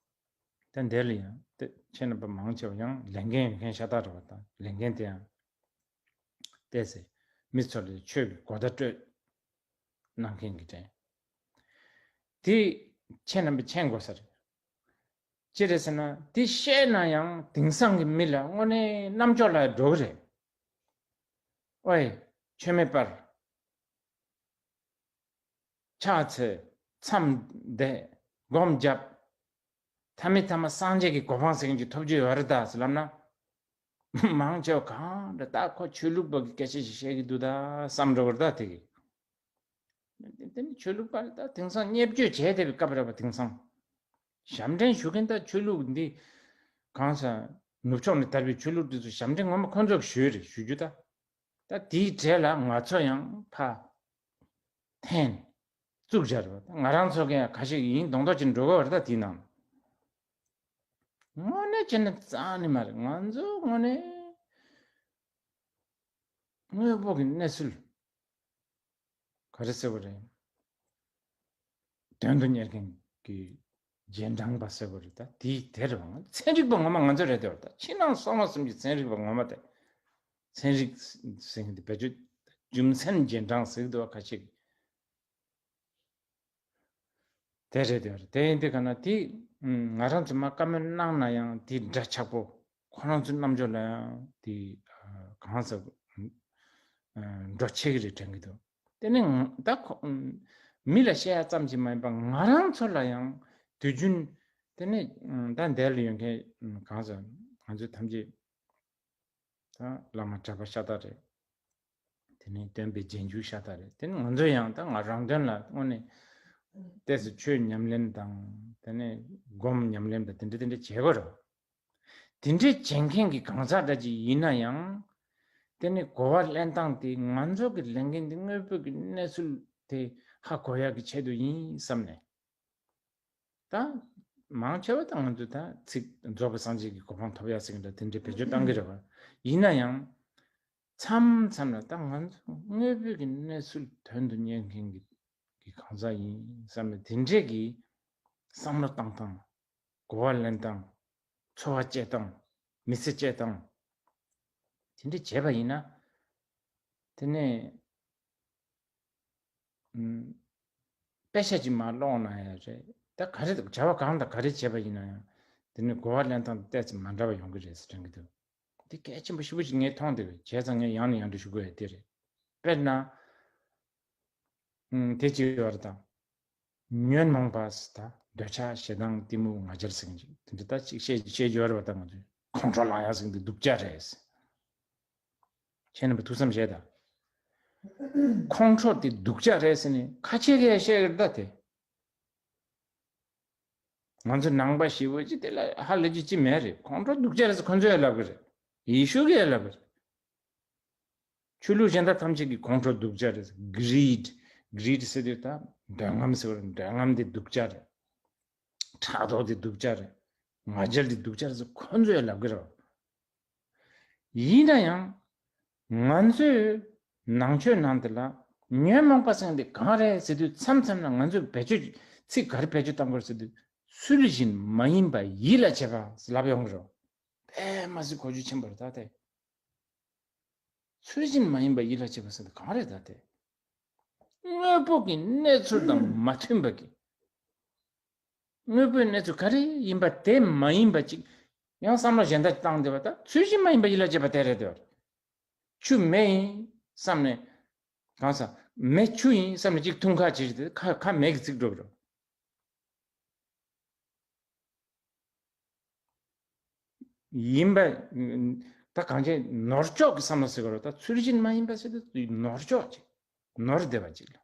ད་འདིར་ལ་ཡང་དེ་ཁྱེད་རྣམ་པ་མང་ཆེ་བ་ཡང་ལས་འགན་ཡོད་མཁན་ཤ་སྟག་རེད་བ། ད་ལས་འགན་དེ་ཡང་ བལྟས་ཚེ་མི་ཚོ་ལ་ཆོས་ཀྱི་གོ་བརྡ་སྤྲོད་གནང་མཁན་གྱི་དྲན། དེ་ཁྱེད་རྣམ་པས་མཁྱེན་དགོས་ས་རེད། ཅི་རེད་ཟེར་ན་དེ་བཤད་ན་ཡང་དེང་སང་གི་མི་ལ་དངོས་གནས་རྣམ་འགྱུར་ལ་འགྲོ་གི་རེད། ཨོའི། ཆོས་མེད་པར་ཕྱག་འཚལ། མཚམས་བསྡད། སྒོམ་བརྒྱབ། ཐ་མི་ཐ་མ་སངས་རྒྱས་ཀྱི་གོ་འཕང་ཟེར་མཁན་ཅིག་ཐོབ་རྒྱུ་ཡོད་རེད་ད་ཟེར་ལབ་ན། མང་ཆེ་བ་གང་འདྲ་ད་ཁོ་ཆོས་ལུགས་པ་གི་སྐད་ཆ་ཞིག་བཤད་ཀྱི་འདུག་ད་བསམ་འགྲོ་གི་རེད་ད་དེ་གི། དེ་ནི་ཆོས་ལུགས་པ་ད་དེང་སང་བརྙས་བཅོས་བྱས་བསྡད་པའི་སྐབས་རེད་པ། དེང་སང་ཞབས་འདྲེན་ཞུ་མཁན་ད་ཆོས་ལུགས་འདི་གང་ཟག་ནུབ་ཕྱོགས་ནས་དར་བའི་ཆོས་ལུགས་འདི་ཚོ་ཞབས་འདྲེན་ངོ་མ་ཁོང་ཚོ་གི་ཞུས་རེད་ཞུ་རྒྱུ་ད། ད་དེའི་གྲས་ལ་ང་ཚོ་ཡང་ཕ་འཐེན་བཙུགས་བྱ་རེད་པ། ད་ང་རང་ཚོ་གི་ཡང་ཁ་ཤས་ཡིན་མདོག་མདོག་ཅིག་འགྲོ་གི་བ་རེད་ད། དེའི་ནང་དངོས་གནས་བྱས་ན་རྩ་ནས་མ་རེད། ང་ཚོ་དངོས་གནས་དངོས་པོ་གི་གནས་ཚུལ་ག་རེ་ཟེར་བ་རེད། དོན་དུ་གཉེར་མཁན་གྱི་རྗེས་འབྲང་པ་ཟེར་བ་རེད་ད། དེའི་དེ་རེད་བ། ང་ཚན་རིག་པ་ངོ་མ་ང་ཚོ་རེད་དེ་བ། ད་ཕྱི་ནང་གསང་བ་གསུམ་གྱི་ཚན་རིག་པ་ངོ་མ་དེ། ཚན་རིག་ཟེར་མཁན་དེ་བེད་སྤྱོད་རྒྱུ་མཚན་རྗེས་འབྲང་ཟེར་གི་འདུག་བ། ཁ་ཤས་ཀྱིས་དེ་རེད་དེ་རེད། དེ་ཡིན་དུས་ག་ན་དེ་ང་རང་ཚོ་མ་བཀའ་མོལ་གནང་ན་ཡང་དེ་འདྲ་ཆགས་པོ་ཁོ་རང་ཚོའི་རྣམ་འགྱུར་ལ་ཡང་དེ་གང་ཟག་འགྲོ་ཆེ་གི་རེད་དྲན་གི་འདུག་དེ་ནི་ད་ཁོ་མི་ལ་བཤད་ཡ་ཙམ་གྱིས་མ་ཡིན་པ་ང་རང་ཚོ་ལ་ཡང་དུས་རྒྱུན་དེ་ནི་ད་འདས་ལ་ཡོད་མཁན་གང་ཟག་ང་ཚོ་ཐམས་ཅད་ད་བླ་མ་གྲྭ་པ་ཤ་སྟག་རེད། དེ་ནས་སྟོན་པའི་རྗེས་འཇུག་ཤ་སྟག་རེད། དེ་ནས་ང་ཚོ་ཡང་ད་ང་རང་དོན་ལ་དངོས་གནས་ཏོག་ཙམ་ཆོས་ཉམས་ལེན་དང་དེ་ནས་སྒོམ་ཉམས་ལེན་པ་དེ་འདྲ་དེ་འདྲ་བྱེད་དགོས་རེད། དེ་འདྲའི་བྱེད་མཁན་གྱི་གང་ཟག་འདྲ་ཅིག་ཡིན་ན་ཡང་དེ་ནས་གོ་བ་ལེན་སྟངས་དེ་ང་ཚོ་གི་ལས་འགན་དེ་དངོས་པོ་གི་གནས་ཚུལ་དེ་ཧ་གོ་ཡག་གི་ཆེད་དུ་ཡིན་བསམ་ནས། ད་མང་ཆེ་བ་ད་ང་ཚོས་ད་ཚིག་རྫོགས་པའི་སངས་རྒྱས་ཀྱི་གོ་འཕང་ཐོབ་ཡ་ཟེར་གྱི་འདྲ་དེ་འདྲའི་བེད་སྤྱོད་བཏང་གི་རེད་བ། ཡིན་ན་ཡང་མཚམས་མཚམས་ལ་ད་ང་ཚོ་དངོས་པོའི་གི་གནས་ཚུལ་དོན་དུ་གཉེར་མཁན་གྱི་གི་གང་ཟག་ཡིན་བསམ་ནས་དེ་འདྲས་ཀྱི་བསམ་བློ་བཏང་སྟངས། གོ་བ་ལེན་སྟངས། འཚོ་བ་སྐྱེལ་སྟངས། མི་ཚེ་སྐྱེལ་སྟངས། དེ་འདྲ་བྱས་པ་ཡིན་ན། དེ་ནས་ཨུམ། དཔེ་ཆ་ཅིག་མར་ཀློག་ན་ཡང་རེད། ད་ག་རེ་བྱ་བ་གང་དང་ག་རེ་བྱས་པ་ཡིན་ན་ཡང་། དེ་ནས་གོ་བ་ལེན་སྟངས་ཏོག་ཙམ་མ་འདྲ་བ་ཡོང་གི་རེད་ཟེར་དྲན་གྱི་འདུག་དེ་གལ་ཆེན་པོ་ཞེ་པོ་ཅིག་ངས་མཐོང་བསྡད་པས། བྱས་ཙང་ངས་ཡང་ནས་ཡང་དུ་ཞུ་དགོས་ཡ་དེ་རེད། དཔེར་ན། ཨུམ། དེ་ཅི་ཡོད་རེད་དང་། ཉོན་མོངས་པ་ཟེར་ད་འདོད་ཆགས་ཞེ་སྡང་གཏི་མུག་ང་རྒྱལ་ཟེར་མཁན་ཅིག་དེ་འདྲ་ད་ཅིག་བཤད་བཤད་རྒྱུ་ཡོད་རེད་པ། ད་ང་ཚོས་ཁོང་ཁྲོ་ལངས་ཡག་ཟེར་མཁན་དེ་སྡུག་ཅག་རེད། ཁྱེད་རྣམ་པ་ཐུགས་བསམ་བཞེས་དང་། ཁོང་ཁྲོ་དེ་སྡུག་ཅག་རེད་ཟེར་ནས་ཁ་ཆེ་གིས་བཤད་ཀྱི་རེད་ད་དེ། ང་ཚོ་ནང་པ་ཞེ་པོ་ཅིག་དེ་ལ་ཧ་ལས་རྒྱུ་ཅི་མེད་རེད། ཁོང་ཁྲོ་སྡུག་ཅག་རེད་ཟེར་ཁོ་ཚོས་ཡང་ལབ་ཀྱི་རེད། ཡེ་ཤུ་གིས་ཡང་ལབ་ཀྱི་རེད། ཆོས་ལུགས་གཞན་དག་ཐམས་ཅད་ཀྱིས་ཁོང་ཁྲོ་སྡུག་ཅག་རེད། གྷི་རིཌ། གྷི་རིཌ་ཟེར་དུས་ད་འདོད་རྔམ་ཟེར་བ་རེད། འདོད་རྔམ་དེ་སྡུག་ཅག་རེད། ཕྲག་དོག་དེ་སྡུག་ཅག་རེད། ང་རྒྱལ་དེ་སྡུག་ཅག་རེད་ཟེར་ཁོ་ཚོས་ཡང་ལབ་ཀྱི་རེད། ཡིན་ན་ཡང་ང་ཚོས་ནང་ཆོས་ནང་དེ་ལ་ཉོན་མོངས་པ་ཟེར་མཁན་དེ་གང་རེད་ཟེར་དུས། མཚམས་མཚམས་ལ་ང་ཚོས་བེད་སྤྱོད་ཚིག་ག་རེ་བེད་སྤྱོད་བཏང་དགོས་ཟེར་དུས། ཚུལ་བཞིན་མ་ཡིན་པ་ཡིད་ལ་བྱེད་པ་ལབ་ཡོང་གི་རེད། དཔེ་མ་སྲིད་གོ་རྒྱུ་ཆེན་པོ་རེད་ད་དེ། ཚུལ་བཞིན་མ་ཡིན་པ་ཡིད་ལ་བྱེད་པ་ཟེར་དེ་གང་རེད་ད་དེ། དངོས་པོ་གི་གནས་ཚུལ་དང་མ་མཐུན་པ་གི། དངོས་པོའི་གནས་ཚུལ་ག་རེ་ཡིན་པ་དེ་མ་ཡིན་པ་ཅིག། ཡང་བསམ་བློ་གཞན་དག་བཏང་བསྡད་པ་ད་ཚུལ་བཞིན་མ་ཡིན་པ་ཡིད་ལ་བྱེད་པ་དེ་རེད་དེ། ཆུ་མེ་ཡིན་བསམ་ནས། གང་ཟག་མེ་ཆུ་ཡིན་བསམ་ནས་ཅིག་འཐུང་ཁ་བྱེད་དེ་ཁ་ཁ་མེ་གིས་ཚིག་འགྲོ་གི་རེད། ཡིན་པ། ད་གང་ཅི་ནོར་ལྕོག་གི་བསམ་བློ་ཟེར་གི་རེད། ད་ཚུལ་བཞིན་མ་ཡིན་པ་ཟེར་དུས་ནོར་ལྕོག་ཅིག་ནོར་བསྡད་པ་ཅིག་ལ།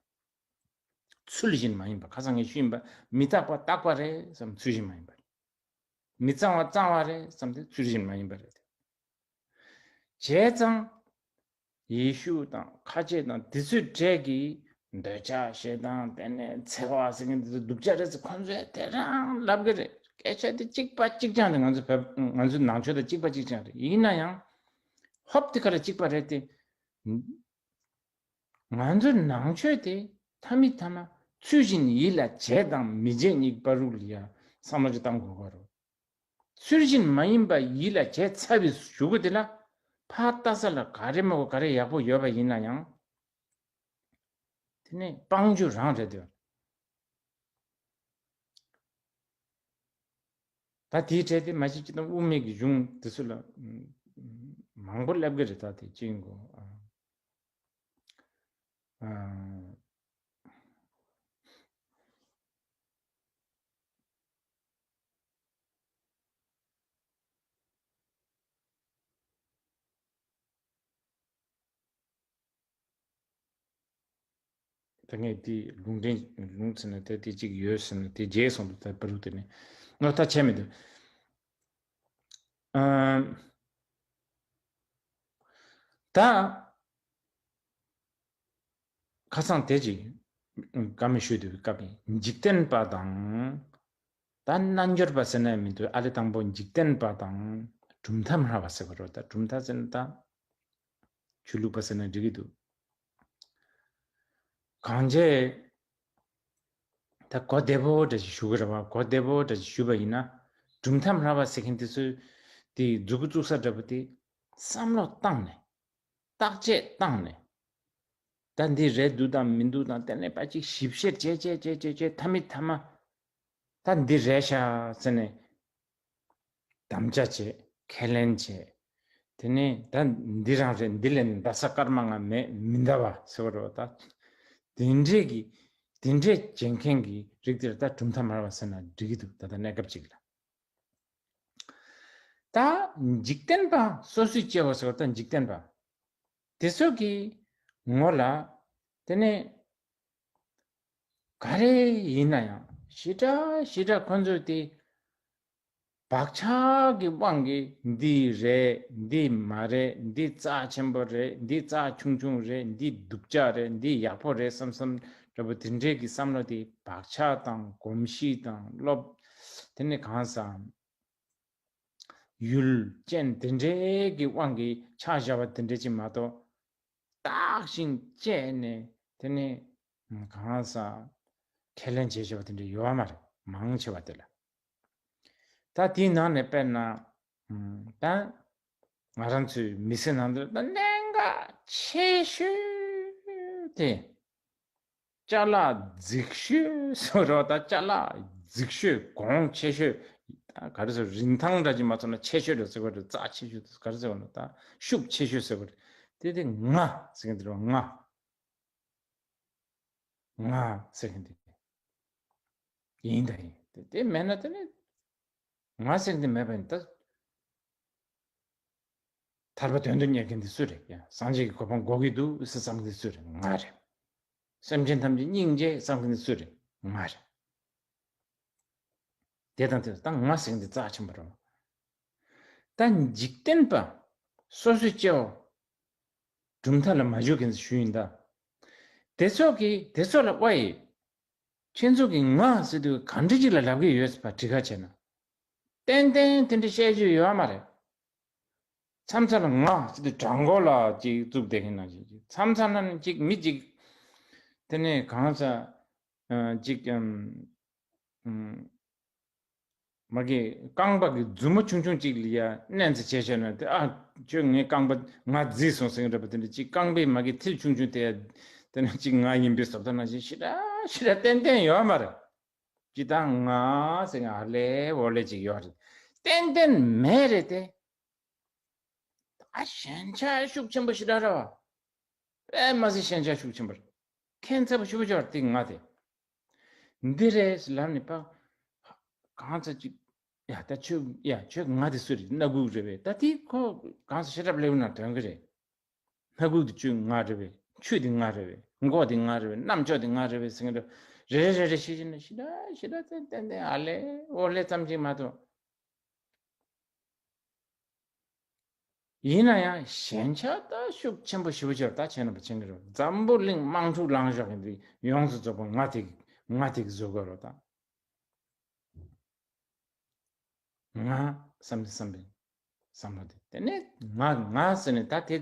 ཚུལ་བཞིན་མ་ཡིན་པ། ཁ་སང་ངས་ཞུས་ཡིན་པ། མི་རྟག་པ་རྟག་པ་རེད་བསམ། ཚུལ་བཞིན་མ་ཡིན་པ་རེད། མི་གཙང་བ་གཙང་བ་རེད་བསམ་དུས་ཚུལ་བཞིན་མ་ཡིན་པ་རེད། བྱས་ཙང་ཡེ་ཤུ་དང་ཁ་ཆེ་དང་དེ་ཚོའི་གྲས་ཀྱིས་འདོད་ཆགས་ཞེ་སྡང་དེ་ནས་འཚེ་བ་ཟེར་མཁན་དེ་ཚོ་སྡུག་ཅག་རེད་ཟེར་ཁོང་ཚོས་དེ་རང་ལབ་གི་རེད། སྐད་ཆ་དེ་གཅིག་པ་གཅིག་རྐྱང་རེད། ང་ཚོ་བོད་ང་ཚོའི་ནང་ཆོས་དང་གཅིག་པ་གཅིག་རྐྱང་རེད། ཡིན་ན་ཡང་ཧོབ་དེ་ག་ལ་གཅིག་པ་རེད་དེ། ང་ཚོའི་ནང་ཆོས་དེ་ཐ་མི་ཐ་མ་ཚུལ་བཞིན་ཡིད་ལ་བྱེད་དང་མི་བྱེད་གཉིས་བར་རུ་ལ་ཡ་བསམ་བློ་ཅིག་བཏང་དགོས་ཀྱི་རེད། ཚུལ་བཞིན་མ་ཡིན་པ་ཡིད་ལ་བྱས་ཚར་བའི་གཞུག་གུ་དེ་ལ། ཕར་ལྟ་ས་ལ་ག་རེ་མ་གོ་ག་རེ་ཡག་པོ་ཡོད་པ་ཡིན་ན་ཡང་། དེ་ནས་དཔང་རྒྱུ་རང་རེད་འདུག་ད་དེའི་གྲས་དེ་མ་གཞི་སྤྱིར་བཏང་དབུ་མའི་གི་གཞུང་དེ་ཚོ་ལ་མང་པོ་སླེབས་ཀྱི་རེད། ད་དེ་ཅི་ཡིན་གོ་ཨ། ད་ངས་དེ་ལུང་འདྲེན་ལུང་ཟེར་ན་དེ་དེ་གཅིག་ཡོད་ཟེར་ན་དེ་རྗེས་སོང་དུ་ད་པ་རུ་དེ་ནས་ངོ་ད་བྱས་མི་འདུག་ཨ། ད་ཁ་སང་དེ་ཅིག་བཀའ་མོལ་ཞུས་དུས་སྐབས་ནི་འཇིག་རྟེན་པ་དང་། ད་རྣལ་འབྱོར་པ་ཟེར་ན་མི་འདུག་ཨ་ལེ་དང་པོ་འཇིག་རྟེན་པ་དང་གྲུབ་མཐའ་སྨྲ་བ་ཟེར་བ་རེད། ད་གྲུབ་མཐའ་ཟེར་ན་ད་ཆོས་ལུགས་པ་ཟེར་ན་འགྲིག་གི་འདུག་གང་བྱས་ད་གོ་བདེ་པོ་འདྲ་ཞིག་ཞུ་གི་རེད་བ། གོ་བདེ་པོ་འདྲ་ཞིག་ཞུས་པ་ཡིན་ན། གྲུབ་མཐའ་སྨྲ་བ་ཟེར་མཁན་དེ་ཚོས་དེ་མཛུབ་གུ་བཙུགས་ས་འདྲ་པོ་དེ་བསམ་བློ་བཏང་ནས། བརྟག་དཔྱད་བཏང་ནས། ད་འདི་རེད་འདུག་དང་མི་འདུག་དང་དེ་ནས་ཕར་ཅིག་ཞིབ་བཤེར་བྱས་བྱས་བྱས་བྱས་བྱས་མཐའ་མའི་མཐའ་མ། ད་འདི་རེད་ཤག་ཟེར་ནས་དམ་བཅའ་བྱས། ཁས་ལེན་བྱས། དེ་ནས་ད་འདི་རང་རེད། འདི་ལས་འདའ་ས་སྐར་མ་ལྔ་མེད། མི་འདའ་བ་ཟེར་བ་རེད་བ། ད་དེ་འདྲས་ཀྱི་དེ་འདྲས་བྱེད་མཁན་གྱི་རིགས་དེར་ད་གྲུབ་མཐའ་སྨྲ་བ་ཟེར་ན་འགྲིག་གི་འདུག་ད་ལྟ་གནས་སྐབས་ཅིག་ལ། ད་འཇིག་རྟེན་པ་སོ་སོའི་སྐྱེ་བོ་ཟེར་བ་ད་འཇིག་རྟེན་པ་དེ་ཚོ་གི་ངོ་ལ་དེ་ནས་ག་རེ་ཡིན་ན་ཡང་ཞེ་དྲག་ཞེ་དྲག་ཁོ་ཚོས་དེ་བག་ཆགས་ཀྱི་དབང་གིས་འདི་རེད། འདི་མ་རེད། འདི་རྩ་ཆེན་པོ་རེད། འདི་རྩ་ཆུང་ཆུང་རེད། འདི་སྡུག་ཅག་རེད། འདི་ཡག་པོ་རེད་བསམ་བསམ་འདྲ་པོ་དེ་འདྲས་ཀྱི་བསམ་བློ་དེ་བག་ཆགས་དང་གོམས་གཤིས་དང་སློབ། དེ་ནི་གང་ཟག་ཡུལ་ཅན་དེ་འདྲའི་གི་དབང་གིས་ཆགས་བཞག་པ་དེ་འདྲ་ཅིག་མ་གཏོགས། བརྟག་ཅིང་དཔྱད་ནས་དེ་ནས་གང་ཟག་ཁས་ལེན་བྱེད་བཞག་པ་དེ་འདྲ་ཡོད་མ་རེད། མང་ཆེ་བ་དེ་ལ། ད་དེའི་ནང་ནས་དཔེར་ན་ད་ང་རང་ཚོའི་མི་ཚེ་ནང་དུ་ད་གནད་འགག་ཆེ་ཤོས་དེ། ཅ་ལག་རྫིག་ཤོས་ཟེར་བ་དང་ཅ་ལག་རྫིག་ཤོས་གོང་ཆེ་ཤོས། ག་རེ་ཟེར། རིན་ཐང་འདྲ་ཅིག་མ་ཚོར་ན་ཆེ་ཤོས་རེད་ཟེར་བ་རེད། རྩ་ཆེ་ཤོས་ག་རེ་ཟེར་བ་ན་ད་ཤུགས་ཆེ་ཤོས་ཟེར་བ་རེད། དེ་དེ་ང་ཟེར་མཁན་དེ་རེད་བ། ང་ང་ཟེར་མཁན་དེ་ཡིན་ད་ཡིན། དེ་དེ་མེད་ན་དེ་ནི་ང་ཟེར་མཁན་དེ་མེད་པ་ཡིན་ད། ཐར་པ་དོན་དུ་གཉེར་མཁན་དེ་སུ་རེད། ཡ་སངས་རྒྱས་ཀྱི་གོ་འཕང་འགོག་གི་འདུག་ཟེར་བསམ་མཁན་དེ་སུ་རེད། ང་རེད། སེམས་ཅན་ཐམས་ཅད་སྙིང་རྗེ་བསམ་མཁན་དེ་སུ་རེད། ང་རེད། དེ་དང་དེ་ད་ང་ཟེར་མཁན་དེ་རྩ་ཆེན་པོ་རེད། ད་འཇིག་རྟེན་པ་སོ་སོའི་སྐྱེ་བོ་གྲུབ་མཐའ་ལ་མ་འཇུག་མཁན་ཞུ་ཡིན་ད། དེ་ཚོ་གི་དེ་ཚོ་ལ་ཝའི། ཁྱེད་ཚོ་གི་ང་ཟེར་དུས་ག་འདྲ་ཅིག་ལ་ལབ་ཀྱི་ཡོད་པ་དྲི་ཁ་བྱས་ན། ཏན་ཏན་དེ་འདྲ་བཤད་རྒྱུ་ཡོད་མ་རེད། མཚམས་མཚམས་ལ་ང་ཟེར་དུས་བྲང་ཁོག་ལ་ཅིག་བཙུགས་བསྡད་མཁན་ནང་བཞིན་ཅིག་མཚམས་མཚམས་ལ་ཅིག་མི་ཅིག་དེ་ནས་གང་ཟག་ཅིག་ཨམ། ཨམ། མ་གི་རྐང་པ་གི་མཛུབ་མོ་ཆུང་ཆུང་ཅིག་ལ་ཡ་མནན་ཚེ་བྱས་བྱས་ན་དེ་ཨ་ཁྱོད་ངའི་རྐང་པ་ང་རྫིས་སོང་ཟེར་གྱི་རེད་པ། དེ་འདྲ་ཅིག་རྐང་པའི་མ་གི་མཐིལ་ཆུང་ཆུང་དེ་ཡ་དེ་ནས་ཅིག་ང་ཡིན་པའི་བཟོ་ལྟ་ནང་བཞིན་ཞེ་དྲག་ཞེ་དྲག་ཏན་ཏན་ཡོད་མ་རེད། ཅི་ད་ང་ཟེར་ང་ཨ་ལེ་འོ་ལེ་ཅིག་ཡོད་རེད། ཏན་ཏན་མེད་རེད་དེ། ཨ་ཞན་ཆ་ཤུགས་ཆེན་པོ་ཞེ་དྲག་རེད་བ། དཔེ་མ་སྲིད་ཞན་ཆ་ཤུགས་ཆེན་པོ་རེད། ཁྱད་མཚར་པོ་ཞེ་པོ་ཅིག་ཡོད་རེད་དེ་ང་དེ། འདི་རེད་ཟེར་ལབ་ནས་ཕར། གང་ཟག་ཅིག་ཡ་ད་ཁྱོད་ཡ་ཁྱོད་ང་དེ་སུ་རེད། སྣ་ཁུག་རེད་པས། ད་དེ་ཁོ་གང་ཟག་ཤེས་རབ་ལེའུ་ནང་དོན་གི་རེད། སྣ་ཁུག་དེ་ཁྱོད་ང་རེད་པས། ཆུ་དེ་ང་རེད་པས། མགོ་དེ་ང་རེད་པས། རྣམ་ཅོག་དེ་ང་རེད་པས་ཟེར་གྱི་འདུག་རེ་རེ་རེ་རེ་བྱེད་བྱེད་ནས་ཞེ་དྲག་ཞེ་དྲག་ཏན་ཏན་ཏན་ཨ་ལེ་འོ་ལེ་ཙམ་ཅིག་མ་གཏོགས། ཡིན་ན་ཡང་ཞན་ཆ་ད་ཤུགས་ཆེན་པོ་ཞེ་པོ་ཅིག་ཡོད་རེད། ད་ཁྱེད་རྣམ་པ་མཁྱེན་གྱི་རེད། འཛམ་བུ་གླིང་དམག་འཁྲུག་ལངས་བཞག་གི་འདི་ཡོངས་སུ་རྫོགས་པ་ང་དེ་ང་དེ་གི་བཟོ་དགོས་རེད་ད། ང་བསམ་བསམ་པའི་བསམ་བློ་དེ། དེ་ནས་ང་ང་ཟེར་ནས་ད་དེ་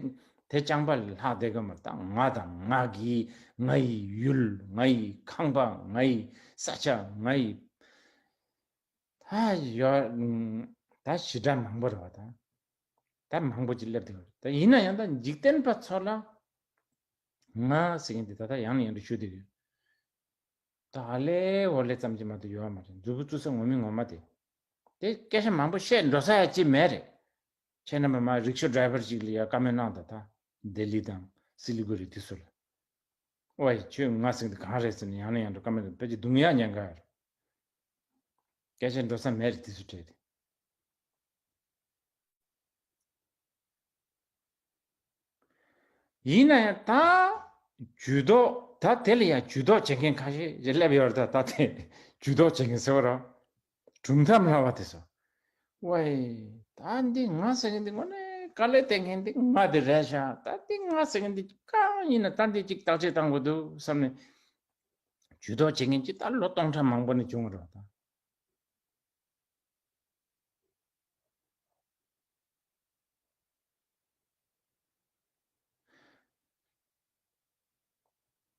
དེ་རྐྱང་པ་ལས་ལྷག་བསྡད་གི་མ་རེད། ད་ང་དང་ང་གི་ང་ཡི་ཡུལ། ང་ཡི་ཁང་པ། ང་ཡི་ས་ཆ། ང་ཡི་ད་ཡོད། ད་ཞེ་དྲག་མང་པོ་རེད་བ་ད། ད་མང་པོ་ཅིག་སླེབས་བསྡད་ཡོད་རེད། ད་ཡིན་ན་ཡང་ད་འཇིག་རྟེན་པ་ཚོ་ལ་ང་ཟེར་མཁན་དེ་ད་ལྟ་ཡང་ནས་ཡང་དུ་ཞུ་བསྡད་ཡོད། ད་ཨ་ལེ་འོ་ལེ་ཙམ་གྱིས་མ་གཏོགས་ཡོད་མ་རེད། མཛུབ་གུ་བཙུགས་ས་ངོ་མི་ངོ་མ་དེ། དེ་སྐད་ཆ་མང་པོ་བཤད་འགྲོ་ས་ཡ་ཅིག་མེད་རེད། ཁྱེད་རྣམ་པ་མ་རིག་ཤོ་ཌ་རའི་ཝར་ཅིག་ལ་ཡ་བཀའ་མོལ་གནང་དང་། ད་ལྡི་ལི་དང་སི་ལི་གུ་རི་དེ་ཚོ་ལ། ཨོའི་ཁྱོད་ང་ཟེར་འདི་གང་རེད་ཟེར་ནས་ཡང་ནས་ཡང་དུ་བཀའ་མོལ་དང་། ཕལ་ཆེར་རྡུང་ཡག་ཉེན་ཁ་རེད། སྐད་ཆ་འགྲོ་ས་མེད་རེད་དེ་ཚོ་བྲལ་ཏེ། ཡིན་ན་ཡང་ད་ཇུས་གཏོགས། ད་དེ་ལ་ཡང་ཇུས་གཏོགས་བྱེད་མཁན་ཁ་ཤས་ཀྱིས་སླེབས་ཡོད་རེད། ད་ད་དེ་ཇུས་གཏོགས་བྱེད་མཁན་ཟེར་བ་ར། གྲུབ་མཐའ་སྨྲ་བ་དེ་ཚོ། ཝའི། ད་འདི་ང་ཟེར་མཁན་འདི་དངོས་གནས་དཀའ་ལས་བསྟན་མཁན་འདི་ང་དེ་རེད་ཤག་ད་འདི་ང་ཟེར་མཁན་འདི་གང་ཡིན་ན་ད་འདི་གཅིག་བརྟག་དཔྱད་བཏང་དགོས་འདུག་བསམ་ནས་ཇུས་གཏོགས་བྱེད་མཁན་ཅིག་ད་ལོ་སྟོང་ཕྲག་མང་པོ་ནས་བྱུང་བ་རེད་ད།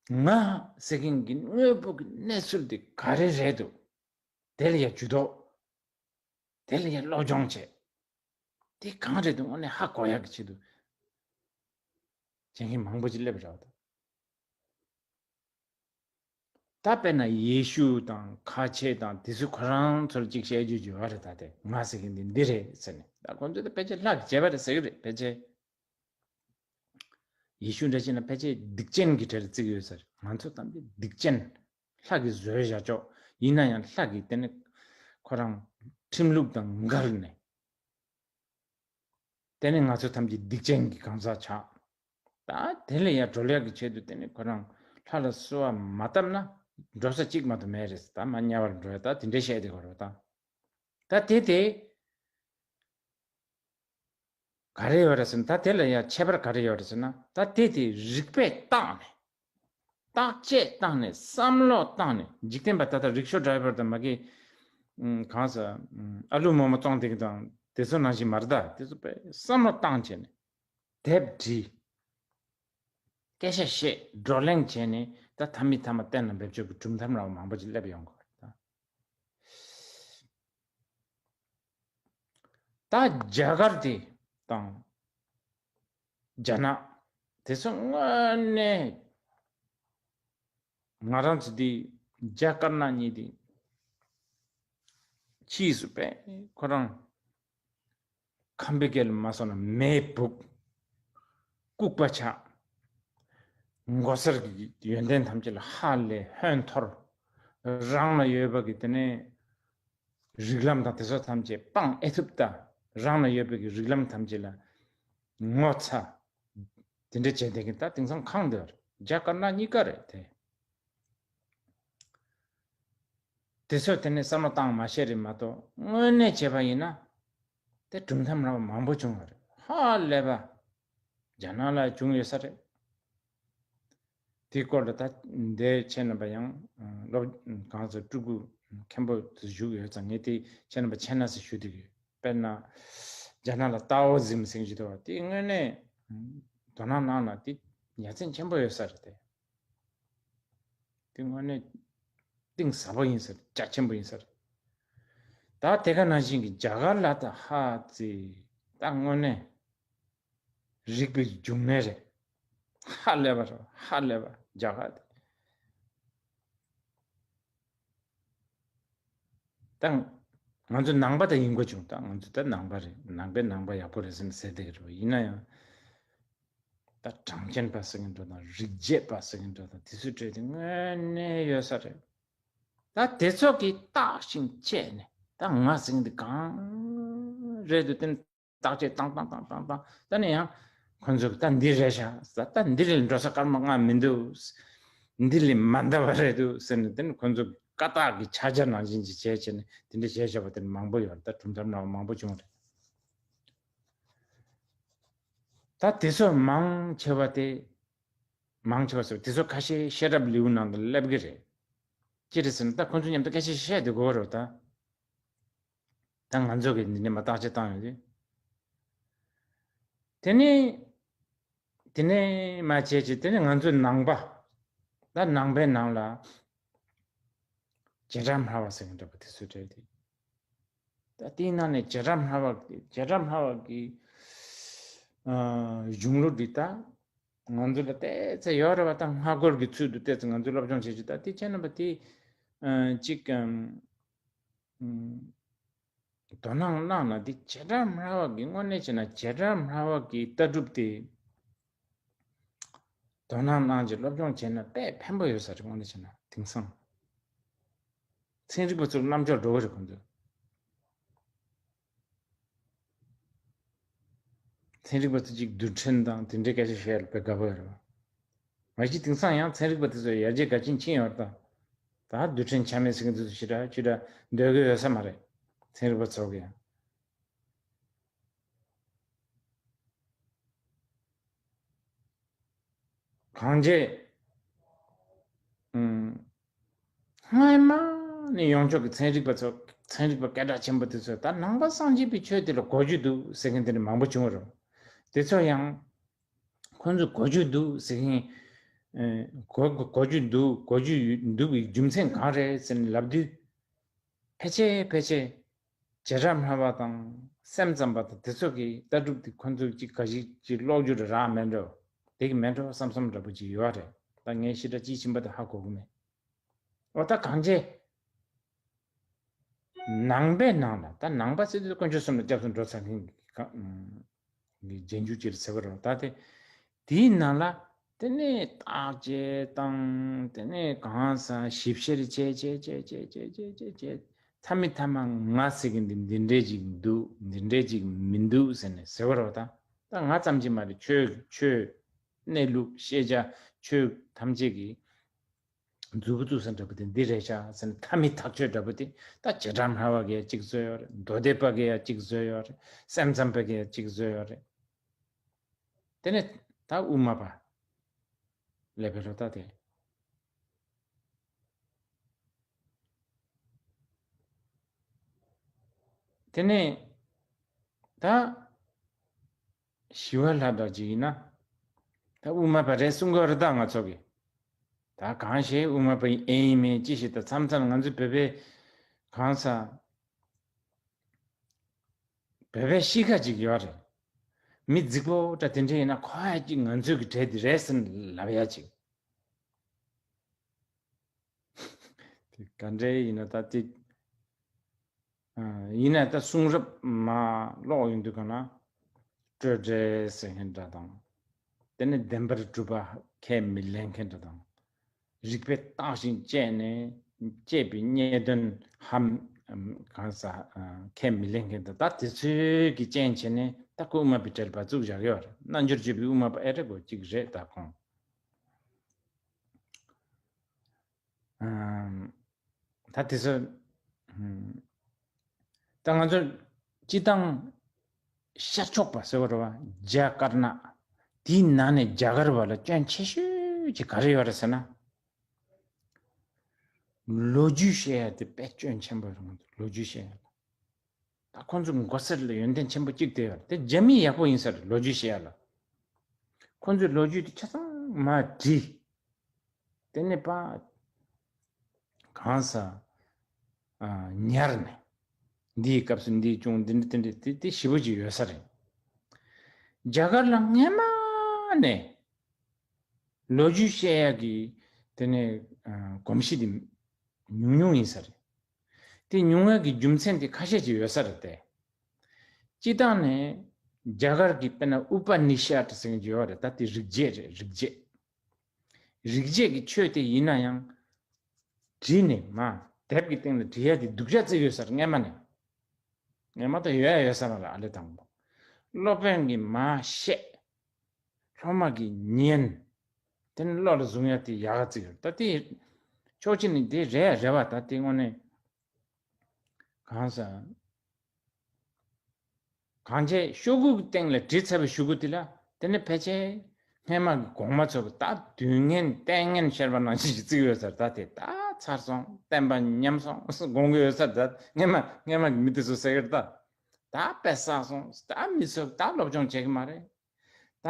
ང་ཟེར་མཁན་གྱི་དངོས་པོ་གི་གནས་ཚུལ་དེ་ག་རེ་རེད་འདུག་དེ་ལ་ཡ་ཇུས་གཏོགས། དེ་ལ་ཡ་སློབ་སྦྱོང་བྱེད། དེ་གང་རེད་འདུག་དངོས་གནས་ཧ་གོ་ཡག་གི་ཆེད་དུ་བྱེད་མཁན་མང་པོ་ཅིག་སླེབས་པ་རེད་ད། ད་དཔེར་ན་ཡེ་ཤུ་དང་ཁ་ཆེ་དང་དེ་ཚོ་ཁོ་རང་ཚོར་ཅིག་བཤད་རྒྱུ་ཡོད་རེད། ད་དེ་ང་ཟེར་མཁན་འདི་འདི་རེད་ཟེར་ནས། ད་ཁོང་ཚོ་ད་ཕལ་ཆེར་ལྷག་བྱས་པ་རེད་ཟེར་གི་རེད། ཕལ་ཆེར་ཡེ་ཤུ་འདྲ་བྱས་ན་ཕལ་ཆེར་སྡིག་ཅན་གྱི་གྲས་ལ་བརྩི་གི་ཡོད་ས་རེད། ང་ཚོ་ཐམས་ཅད་སྡིག་ཅན། ལྷ་གིས་བཟོས་བཞག་ཆོག་ཡིན་ན་ཡང་ལྷ་གིས་དེ་ནི་ཁོ་རང་ཁྲིམས་ལུགས་དང་འགལ་ནས། དེ་ནི་ང་ཚོ་ཐམས་ཅད་སྡིག་ཅན་གྱི་གང་ཟག་ཆགས། ད་དེ་ལས་ཡར་སྒྲོལ་ཡག་གི་ཆེད་དུ་དེ་ནི་ཁོ་རང་ལྷ་ལ་གསོལ་བ་མ་བཏབ་ན་འགྲོ་ས་གཅིག་མ་གཏོགས་མེད་རེད། ད་མ་དམྱལ་བར་འགྲོ་ཡ་ད་དེ་འདྲའི་བཤད་དེ་གོ་རེད་ད། ད་དེ་དེ་ག་རེ་ཡོད་རེད་ཟེར་ན། ད་དེ་ལ་ཡང་ཁྱད་པར་ག་རེ་ཡོད་རེད་ཟེར་ན། ད་དེ་དེ་རིགས་པས་བརྟགས་ནས། བརྟག་དཔྱད་བཏང་ནས། བསམ་བློ་བཏང་ནས། འཇིག་རྟེན་པ་ད་ལྟ་རིག་ཤོ་ཌ་རའི་ཝར་དང་མ་གི། ཨུམ། གང་ཟེར། ཨུམ། ཨ་ལུ་མོ་མོ་བཙོང་བསྡད་མཁན་དང་དེ་ཚོ་ནང་བཞིན་མ་རེད་ད། དེ་ཚོ་དཔེ་བསམ་བློ་བཏང་བྱས་ནས་དེབ་བྲིས། སྐད་ཆ་བཤད། བགྲོ་གླེང་བྱས་ནས་ད་མཐའ་མའི་མཐའ་མ་གཏན་ལ་འབེབས་ཆོག་གི་གྲུབ་མཐའ་འདྲ་བ་མང་པོ་ཅིག་སླེབས་ཡོང་གི་རེད་ད། ད་རྒྱ་གར་དེ་དང་རྒྱ་ནག་དེ་ཚོ་དངོས་གནས་ང་རང་ཚོ་འདི་རྒྱ་དཀར་ནག་གཉིས་དེ་ཕྱིས་སུ་དཔེ་ཁོ་རང་ཁམས་པའི་སྐད་ལ་མ་སོང་ན་མེས་སྦུག་ལྐུགས་པ་ཆགས། མགོ་སེར་གྱི་ཡོན་ཏན་ཐམས་ཅད་ལ་ཧ་ལས་ཧོན་འཐོར། རང་ལ་ཡོད་པ་གི་དེ་ནས་རིགས་ལམ་དང་དེ་ཚོ་ཐམས་ཅད་སྤང་ཨེ་ཐུབ་ད། རང་ལ་ཡོད་པའི་གི་རིགས་ལམ་ཐམས་ཅད་ལ་ངོ་ཚ། དེ་འདྲ་བྱས་བསྡད་མཁན་ད་དེང་སང་གང་འདུག་རྒྱ་དཀར་ནག་གཉིས་ཀ་རེད་དེ། དེ་ཚོས་དེ་ནས་བསམ་བློ་བཏང་མ་ཤེས་རེད་མ་གཏོགས། དངོས་གནས་བྱས་པ་ཡིན་ན་དེ་གྲུབ་མཐའ་འདྲ་བ་མང་པོ་བྱུང་བ་རེད། ཧ་ལས་པ། རྒྱ་ནག་ལ་བྱུང་ཡོད་ས་རེད། དེའི་སྐོར་ལ་ད་འདས་ཁྱེད་རྣམ་པ་ཡང་སློབ་གང་ཟེར་སྤྲུལ་སྐུ་མཁན་པོ་དུ་བཞུགས་ཡོད་ཙང་། ངས་དེ་ཁྱེད་རྣམ་པ་མཁྱེན་ན་ཟེར་ཞུ་འདོད་ཡོད། དཔེར་ན་རྒྱ་ནག་ལ་ཏའོ་ཟིམ་ཟེར་གྱི་འདུག་པ། དེ་དངོས་གནས་དོ་སྣང་གནང་ན་དེ་ཡ་མཚན་ཆེན་པོ་ཡོད་ས་རེད་དེ། དེ་དངོས་གནས་གཏིང་ཟབ་པོ་ཡིན་ས་རེད། རྒྱ་ཆེན་པོ་ཡིན་ས་རེད། ད་དེ་ག་ནང་བཞིན་གྱི་རྒྱ་གར་ལ་ད་ཧ་ཙི་ད་དངོས་གནས་རིག་པའི་འབྱུང་གནས་རེད། ཧ་ལས་པ་རེད། ཧ་ལས་པ་རྒྱ་གར་དེ། ད་ང་ཚོ་ནང་པ་ད་ཡིན་དགོས་བྱུང་། ད་ང་ཚོ་ད་ནང་པ་རེད། ནང་པའི་ནང་པ་ཡག་པོ་རེད་ཟེར་ནས་ཟེར་བསྡད་ཀྱི་རེད་པ། ཡིན་ན་ཡང་ད་གྲངས་ཅན་པ་ཟེར་མཁན་འདྲ་དང་། རིགས་བརྒྱད་པ་ཟེར་མཁན་འདྲ་དང་། དེ་ཚོའི་གྲས་དེ་དངོས་གནས་ཡོད་ས་རེད། ད་དེ་ཚོ་གིས་བརྟག་ཅིང་དཔྱད་ནས། ད་ང་ཟེར་མཁན་འདི་གང་རེད་འདུག་དེ་ནི་བརྟག་དཔྱད་བཏང་བཏང་བཏང་བཏང་བཏང་། ད་ནི་ཡང་ཁོང་ཚོས་ད་འདི་རེད་ཤག་ད་འདི་རེད། འགྲོ་ས་སྐར་མ་ལྔ་མི་འདུག་འདི་ལས་མ་འདའ་བ་རེད་འདུག་ཟེར་ནས། དེ་ནི་ཁོང་ཚོས་ཀ་དག་གི་ཕྱག་རྒྱ་ནང་བཞིན་ཅིག་བྱས་བྱས་ནས་དེ་འདྲ་བྱས་བཞག་པ་དེ་ནི་མང་པོ་ཡོད་རེད། ད་གྲུབ་མཐའ་འདྲ་བ་མང་པོ་བྱུང་རེད། ད་དེ་ཚོ་མང་ཆེ་བ་དེ། མང་ཆེ་བ་ཟེར་བ་དེ་ཚོ་ཁ་ཤས་ཤེས་རབ་ལེའུ་ནང་དུ་སླེབས་ཀྱི་རེད། ཅི་རེད་ཟེར་ན་ད་ཁོང་ཚོ་མཉམ་དུ་སྐད་ཆ་བཤད་བསྡད་དགོས་རེད་ད། ད་ང་ཚོ་གིས་འདི་ནས་མར་བརྟག་དཔྱད་བཏང་ཡོང་དུས། དེ་ནས་དེ་ནས་མར་བྱས་བྱས། དེ་ནས་ང་ཚོའི་ནང་པ། ད་ནང་པའི་ནང་ལ་བྱེ་བྲག་སྨྲ་བ་ཟེར་མཁན་འདྲ་པོ་དེ་ཚོ་གྲས་དེ། ད་དེའི་ནང་ནས་བྱེ་བྲག་སྨྲ་བ། བྱེ་བྲག་སྨྲ་བ་གི་ གཞུང་ལུགས་འདི་ད་ང་ཚོ་ལ་བལྟས་ཚེ་ཡོད་རེད་བ། ད་སྔ་རྒོལ་གྱི་ཚུལ་དུ་བལྟས་ཚེ་ང་ཚོས་སློབ་སྦྱོང་བྱེད་ཀྱི། ད་དེ་བྱས་ན་བ་དེ་གཅིག་དོ་སྣང་གནང་ན། དེ་བྱེ་བྲག་སྨྲ་བ་གི་དངོས་གནས་བྱས་ན་བྱེ་བྲག་སྨྲ་བ་གི་ལྟ་གྲུབ་དེ་དོ་སྣང་གནང་བྱས་སློབ་སྦྱོང་བྱས་ན་དཔེ་ཕན་པོ་ཡོད་ས་རེད། དངོས་གནས་བྱས་ན་དེང་སང་ཚན་རིག་པ་ཚོར་རྣམ་འགྱུར་འགྲོ་གི་རེད། ཁོང་ཚོས། ཚན་རིག་པ་ཚོ་གཅིག་རྡུལ་ཕྲན་དང་དེ་འདྲའི་སྐད་ཆ་བཤད་ཡ་ལ་དཔེ་དགའ་པོ་ཡོད་རེད་བ། མ་གཞི་དེང་སང་ཡང་ཚན་རིག་པ་དེ་ཚོ་ཡར་རྒྱས་དགའ་ཆེན་ཕྱིན་ཡོད་རེད་ད། ད་རྡུལ་ཕྲན་ཆ་མེད་ཟེར་མཁན་དེ་ཚོ་ཞེ་དྲག་ཅི་འདྲ་འདོད་ཀྱི་ཡོད་ས་མ་རེད། ཚན་རིག་པ་ཚོ་གི་ཡང་གང་བྱས། ཨུམ། སྔ་མ་ནས་ཡོངས་ཁྱབ་ཀྱི་ཚན་རིག་པ་ཚོ། ཚན་རིག་པ་སྐད་གྲགས་ཆེན་པོ་དེ་ཚོས་ད་ནང་པ་སངས་རྒྱས་པའི་ཆོས་དེ་ལ་གོ་རྒྱུ་འདུག་ཟེར་མཁན་དེ་འདྲ་མང་པོ་བྱུང་བ་རེད། དེ་ཚོ་ཡང་ཁོང་ཚོས་གོ་རྒྱུ་འདུག་ཟེར་མཁན། ཨེ། གོ་གོ་རྒྱུ་འདུག་གོ་རྒྱུ་འདུག་པའི་རྒྱུ་མཚན་གང་རེད་ཟེར་ནས་ལབ་དུས། ཕལ་ཆེར་ཕལ་ཆེར་བྱེ་བྲག་སྨྲ་བ་དང་སེམས་ཙམ་པ་དང་དེ་ཚོ་གི་ལྟ་གྲུབ་དེ་ཁོང་ཚོས་ཅིག་ག་ཞིག་ཅིག་ཀློག་རྒྱུ་རེ་རག་མེད་འགྲོ། དེ་གི་མེད་འགྲོ་བསམ་བསམ་འདྲ་པོ་ཅིག་ཡོད་རེད། ད་ངས་ཞེ་དྲག་ཅིག་ཕྱིན་པ་དེ་ཧ་གོ་གི་མེད། འོ་ད་གང་བྱས། ནང་པའི་ནང་ལ། ད་ནང་པ་ཟེར་དུས་དཀོན་མཆོག་གསུམ་ལ་སྐྱབས་སུ་འགྲོ་ཚར་མཁན་གྱི་ག་ཨུམ་གྱི་རྗེས་འཇུག་ཅིག་ཟེར་བ་རེད། ད་དེ་དེའི་ནང་ལ་དེ་ནས་བརྟག་དཔྱད་བཏང་། དེ་ནས་གང་ཟག་ཞིབ་བཤེར་བྱས་བྱས་བྱས་བྱས་བྱས་བྱས་བྱས། མཐའ་མའི་མཐའ་མ་ང་ཟེར་གྱི་འདི་འདི་འདྲས་ཅིག་འདུག་འདི་འདྲས་ཅིག་མི་འདུག་ཟེར་ནས་ཟེར་བ་རེད། ད་ད་ང་ཙམ་ཅིག་མ་རེད། ཆོས་ཆོས་གནས་ལུགས་ཤེས་བྱ་ཆོས་ཐམས་ཅད་ཀྱི་མཛུབ་བཙུགས་ས་འདྲ་པོ་དེ་འདི་རེད་ཤག་ཟེར་ནས་མཐའ་མའི་ཐག་གཅོད་འདྲ་པོ་དེ་ད་བྱེ་བྲག་སྨྲ་བ་གིས་གཅིག་བཟོས་ཡོད་རེད། མདོ་སྡེ་པ་གིས་གཅིག་བཟོས་ཡོད་རེད། སེམས་ཙམ་པ་གིས་གཅིག་བཟོས་ཡོད་རེད། དེ་ནས་ད་དབུ་མ་པ་ལས་པའི་རོ་ད་དེ། དེ་ནས་ད་ཞི་བ་ལྷ་འདྲ་ཅིག་ཡིན་ན། ད་དབུ་མ་པ་རེད་གསུང་གི་རེད་ད་ང་ཚོ་གི། ད་གང་ཞིག་དབུ་མ་པ་ཨེ་ཡིན་མིན་ཅི་ཞིག་ད་མཚམས་མཚམས་ང་ཚོ་བོད་པའི་གང་ཟག་བོད་པའི་གཤིས་ཀ་ཅིག་ཡོད་རེད། མི་རྫིག་པོ་འདྲ་དེ་འདྲ་ཡིན་ན་ཁོ་ཡ་ཅིག་ང་ཚོའི་གི་གྲས་དེ་རེད་ཟེར་ལབ་ཡ་ཅིག་དེ་ག་འདྲ་ཡིན་ན་ད་དེ། ཡིན་ན་ད་གསུང་རབ་མ་ཀློག་ཡོང་དུས་ག་ན་སྤྲོས་བྲལ་ཟེར་མཁན་འདྲ་དང་། དེ་ནས་བདེན་པར་གྲུབ་པ་ཁས་མི་ལེན་མཁན་འདྲ་དང་། རིགས་པས་བརྟགས་ཤིང་དཔྱད་ནས་དཔྱད་པའི་རྙེད་དོན་ཧམ་གང་ཟག་ཁས་མི་ལེན་མཁན་འདྲ། ད་དེ་ཚོའི་གི་རྐྱེན་བྱས་ནས་ད་ཁོ་དབུ་མ་པའི་གྲལ་ལ་བཙུགས་བཞག་ཡོད་རེད། རྣལ་འབྱོར་སྤྱོད་པའི་དབུ་མ་པ་ཨེ་རེད་གོ་གཅིག་རེད་ད་ཁོང་། ད་དེ་ཚོ་ད་ང་ཚོ་སྤྱི་བཏང་ཤར་ཕྱོགས་པ་ཟེར་བ་རེད་བ། རྒྱ་དཀར་ནག་དེའི་ནང་ནས་རྒྱ་གར་བ་ལ་སྐྱོན་ཆེ་ཤོས་ཀྱི་ག་རེ་ཡོད་རེད་ཟེར་ན། ལོ་རྒྱུས་བཤད་ཡ་དེ་དཔེ་སྐྱོན་ཆེན་པོ་རེད། ང་ཚོ་ལོ་རྒྱུས་བཤད་ཡ་ལ། ད་ཁོང་ཚོ་མགོ་སེར་ལ་ཡོན་ཏན་ཆེན་པོ་གཅིག་དེ་ཡོད་རེད། དེ་རྒྱ་མི་ཡག་པོ་ཡིན་ས་རེད། ལོ་རྒྱུས་བཤད་ཡ་ལ། ཁོང་ཚོའི་ལོ་རྒྱུས་དེ་ཆ་ཚང་མ་བྲིས། དེ་ནས་པ་གང་ས་ཉར་ནས་འདིའི་སྐབས་སུ་འདིའི་བྱུང་། འདི་འདྲ་དེ་འདྲ་དེ་དེ་ཞེ་པོ་ཅིག་ཡོད་ས་རེད། རྒྱ་གར་ལ་སྔན་མ་ནས་ལོ་རྒྱུས་བཤད་ཡ་གི་དེ་ནས་གོམས་གཤིས་དེ་ཉུང་ཉུང་ཡིན་ས་རེད། དེ་ཉུང་ཡ་གི་རྒྱུ་མཚན་དེ་ཁ་ཤས་ཅིག་ཡོད་ས་རེད་དེ། སྤྱི་བཏང་ནས་རྒྱ་གར་གྱི་དཔེར་ན་ཨུ་པ་ནི་ཤད་ཟེར་མཁན་ཅིག་ཡོད་རེད། ད་དེ་རིག་བྱེད་རེད། རིག་བྱེད། རིག་བྱེད་ཀྱི་ཆོས་དེ་ཡིན་ན་ཡང་བྲིས་ནས་མ་དེབ་ཀྱི་སྟེང་ལ་བྲིས་ཡ་དེ་སྡུག་ཅག་བརྩི་ཡོད་ས་རེད་སྔན་མ་ནས། སྔན་མ་ད་ཡོད་ཡ་ཡོད་ས་མ་རེད། ཨ་ལས་དང་པོ་སློབ་དཔོན་གྱིས་མ་བཤད། སློབ་མ་གིས་ཉན། དེ་ནས་བློ་ལ་བཟུང་ཡ་དེ་ཡག་ག་བརྩི་ཡོད། ད་དེ་ཕྱོགས་གཅིག་ནས་དེ་རེད་རེད་བ། ད་དེ་དངོས་གནས་གང་ཟག་གང་བྱས་ཤོག་གུ་གི་སྟེང་ལ་བྲིས་ཚར་བའི་གཞུག་གུ་དེ་ལ་དེ་ནས་ཕལ་ཆེར་སྔན་མ་གི་གོང་མ་ཚོ་གི་ད་དུས་ངན་ལྟས་ངན་བཤད་པ་ནང་བཞིན་ཞིག་བརྩི་ཡོད་ས་རེད། ད་དེ་ད་ཚར་སོང་། བསྟན་པ་ཉམས་སོང་དགོངས་ཀྱི་ཡོད་ས་རེད། ད་སྔན་མ་སྔན་མ་གི་མི་དེ་ཚོ་ཟེར་གི་རེད། ད་ད་དཔེ་བསགས་སོང་། ད་མི་ཚོ་ད་སློབ་སྦྱོང་བྱེད་ཀྱི་མ་རེད། ད་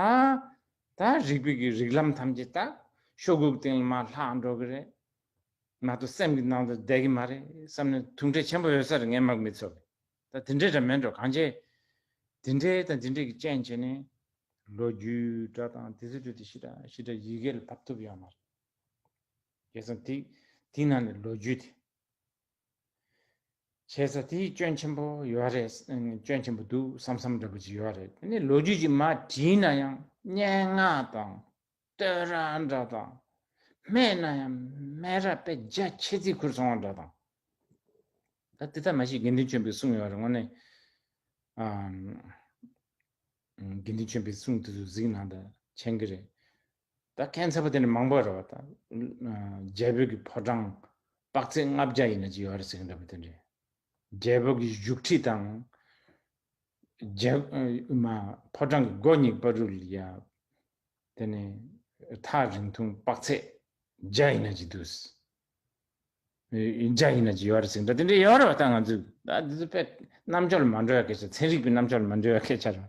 ད་རིག་པའི་གི་རིགས་ལམ་ཐམས་ཅད་ད་ཤོག་གུ་སྟེང་ལ་མར་ལྷག་འགྲོ་གི་རེད། མ་གཏོགས་སེམས་ཀྱི་ནང་དུ་བསྡད་ཀྱི་མ་རེད་བསམ་ནས་ཐུགས་འཕྲད་ཆེན་པོ་ཡོད་ས་རེད། སྔན་མ་གི་མི་ཚོ་གི། ད་དེ་འདྲས་ར་མེད་འགྲོ། གང་བྱས་དེ་འདྲས་དང་དེ་འདྲས་ཀྱི་རྐྱེན་བྱས་ནས་ ལོ་རྒྱུས་འདྲ་དང་དེ་ཚོའི་ཁྲོད་དུ་ཞེ་དྲག་ཞེ་དྲག་ཡི་གེ་ལ་ཕབ་ཐུབ་ཡོད་མ་རེད། བྱས་ཙང་དེ་དེའི་ནང་ནས་ལོ་རྒྱུས་དེ། བྱས་ཙང་དེའི་སྐྱོན་ཆེན་པོ་ཡོད་རེད། སྐྱོན་ཆེན་པོ་འདུག་བསམ་བསམ་འདྲ་པོ་ཅིག་ཡོད་རེད། དེ་ནས་ལོ་རྒྱུས་ཅིག་མར་བྲིས་ན་ཡང་སྙན་ངག་དང་། བསྟོད་ར་འདྲ་དང་། སྨྲས་ན་ཡང་སྨད་ར་དཔེ་རྒྱ་ཆེ་ཙིག་ཁུར་སོང་བ་འདྲ་དང་། ད་དེ་ལྟར་མ་གཞི་དགེ་འདུན་ཆོས་འཕེལ་གསུངས་ཡོད་རེད། དངོས་གནས། ཨམ། དགེ་འདུན་ཆོས་འཕེལ་གསུང་དེ་ཚོ་གཟིགས་ན་ད་མཁྱེན་གྱི་རེད། ད་མཁྱེན་ཚ་པོ་དེ་འདྲ་མང་པོ་རེད་བ་ད། རྒྱལ་པོ་གི་ཕོ་བྲང་དཔག་ཚད་ལྔ་བརྒྱ་ཡིན་ན་ཅི་ཡོད་རེད་ཟེར་གྱི་འདྲ་པོ་དེ་འདྲ། རྒྱལ་པོ་གི་བཞུགས་ཁྲི་དང་། རྒྱལ་མ་ཕོ་བྲང་གི་སྒོ་གཉིས་བར་རུ་ལ་ཡ། དེ་ནས་ཐག་རིང་ཐུང་དཔག་ཚད་བརྒྱ་ཡིན་ན་ཅི་འདུག་བརྒྱ་ཡིན་ན་ཅི་ཡོད་རེད་ཟེར་འདྲ་དེ་འདྲ་ཡོད་རེད་བ། ད་ང་ཚོས་ད་འདི་ཚོ་དཔེ་རྣམ་འབྱོར་མ་འགྲོ་ཡ་སྐད་ཆ། ཚན་རིག་པའི་རྣམ་འབྱོར་མ་འགྲོ་ཡ་སྐད་ཆ་རེད།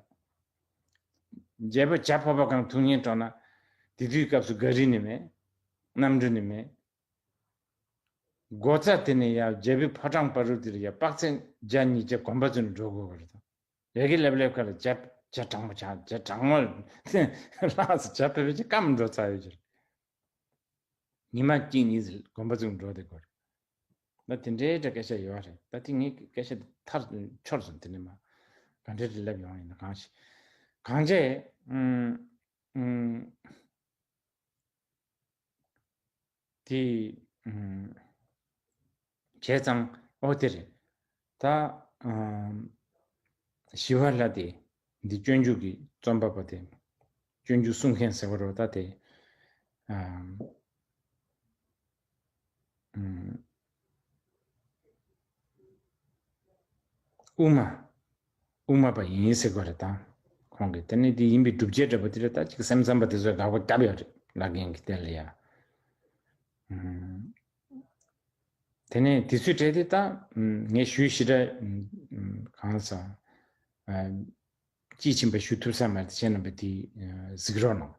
རྒྱལ་པོ་བྱ་ཕོར་པ་གང་འཐུང་སྙིང་བྲོ་ན། དེ་དུས་སྐབས་སུ་ག་རི་ནི་མེད། གནམ་གྲུ་ནི་མེད། སྒོ་རྩ་དེ་ནས་ཡར་རྒྱལ་པོའི་ཕོ་བྲང་བར་རུ་དེར་ཡར་དཔག་ཚད་བརྒྱ་ཉིས་བརྒྱ་གོམ་པ་བཙུགས་ནས་འགྲོ་དགོས་པ་རེད་ད། ཡ་གི་ལེབ་ལེབ་ཁ་ལ་བྱ་བྱ་གྲང་མོ་བྱ་བྱ་གྲང་མོ་ལགས་སུ་བྱ་ཕེབས་པའི་སྐམ་འགྲོ་ཚར་ཡོད་ཀྱི་རེད། ཉི་མ་གཅིག་གཉིས་ཟིག་གོམ་པ་བཙུགས་འགྲོ་བསྡད་དགོས་རེད། ད་དེ་འདྲའི་འདྲ་སྐད་ཆ་ཡོད་རེད། ད་དེ་ངའི་སྐད་ཆ་དེ་མཐར་འཆོར་སོང་། དེ་ནས་མ་ག་འདྲའི་རེ་ལབ་ཡོང་ཡིན་ན་གང་ཞིག་གང་བྱས། ཨུམ། ཨུམ། དེ། ཨུམ། བྱས་ཙང་ཨོ་དེ་རེད། ད། ཨུམ། ཞི་བ་ལྷ་དེ་འདི་སྤྱོད་འཇུག་གི་རྩོམ་པ་པོ་དེ། སྤྱོད་འཇུག་གསུང་མཁན་ཟེར་བ་རེད་ད་དེ། ཨུམ། ཨུམ། དབུ་མ། དབུ་མ་པ་ཡིན་ཟེར་གོ་རེད་ད། ཁོང་གིས་དེ་ནི་དེ་ཡིན་པའི་སྒྲུབ་བྱེད་འདྲ་པོ་དེ་རེད་ད། ཅིག་སེམས་ཙམ་པ་དེ་ཚོས་དགག་པ་བརྒྱབ་ཡོད་རེད་ལ་རྒན་གྱིས་དེ་ལ་ཡ། ཨུམ། དེ་ནས་དེ་ཚོའི་གྲས་དེ་ད་ངས་ཞུས་ཞེ་དྲག་གང་ཟག་དཔྱིས་ཕྱིན་པ་ཞུ་ཐུབ་ས་མ་རེད། ཁྱེད་རྣམ་པས་དེ་གཟིགས་རོགས་གནང་།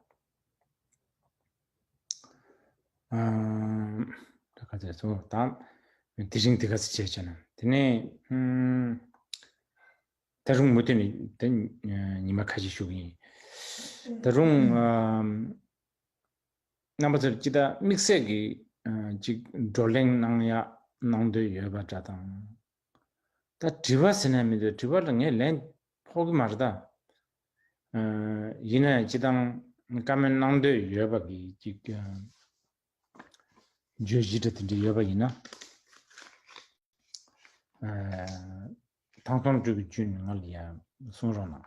ད་ག་ཚོད་སོང་ད། དེ་རིང་དེ་ག་ཚོད་བྱས་བྱས་ན་དེ་ནས་ད་རུང་མུ་མཐུད་ནས་དེ་ཉི་མ་ཁ་ཤས་ཞུ་གི་ཡིན། ད་རུང་རྣམ་པ་ཚོར་ཅི་ལྟར་དམིགས་བསལ་གྱི་ཅིག་བགྲོ་གླེང་གནང་ཡ་གནང་འདོད་ཡོད་པ་འདྲ་དང་། ད་དྲི་བ་ཟེར་ན་མི་འདུག་དྲི་བ་ལ་ངས་ལན་ཕོག་གི་མ་རེད་ད། ཡིན་ན་ཡང་སྤྱི་བཏང་བཀའ་མོལ་གནང་འདོད་ཡོད་པ་གི་ཅིག་བརྗོད་གཞི་འདྲ་དེ་འདྲ་ཡོད་པ་ཡིན་ན། ཐང་སྟོང་སྤྲུལ་གྱི་བཅུད་ནི་ང་ལ་ཡང་གསུང་རོགས་གནང་།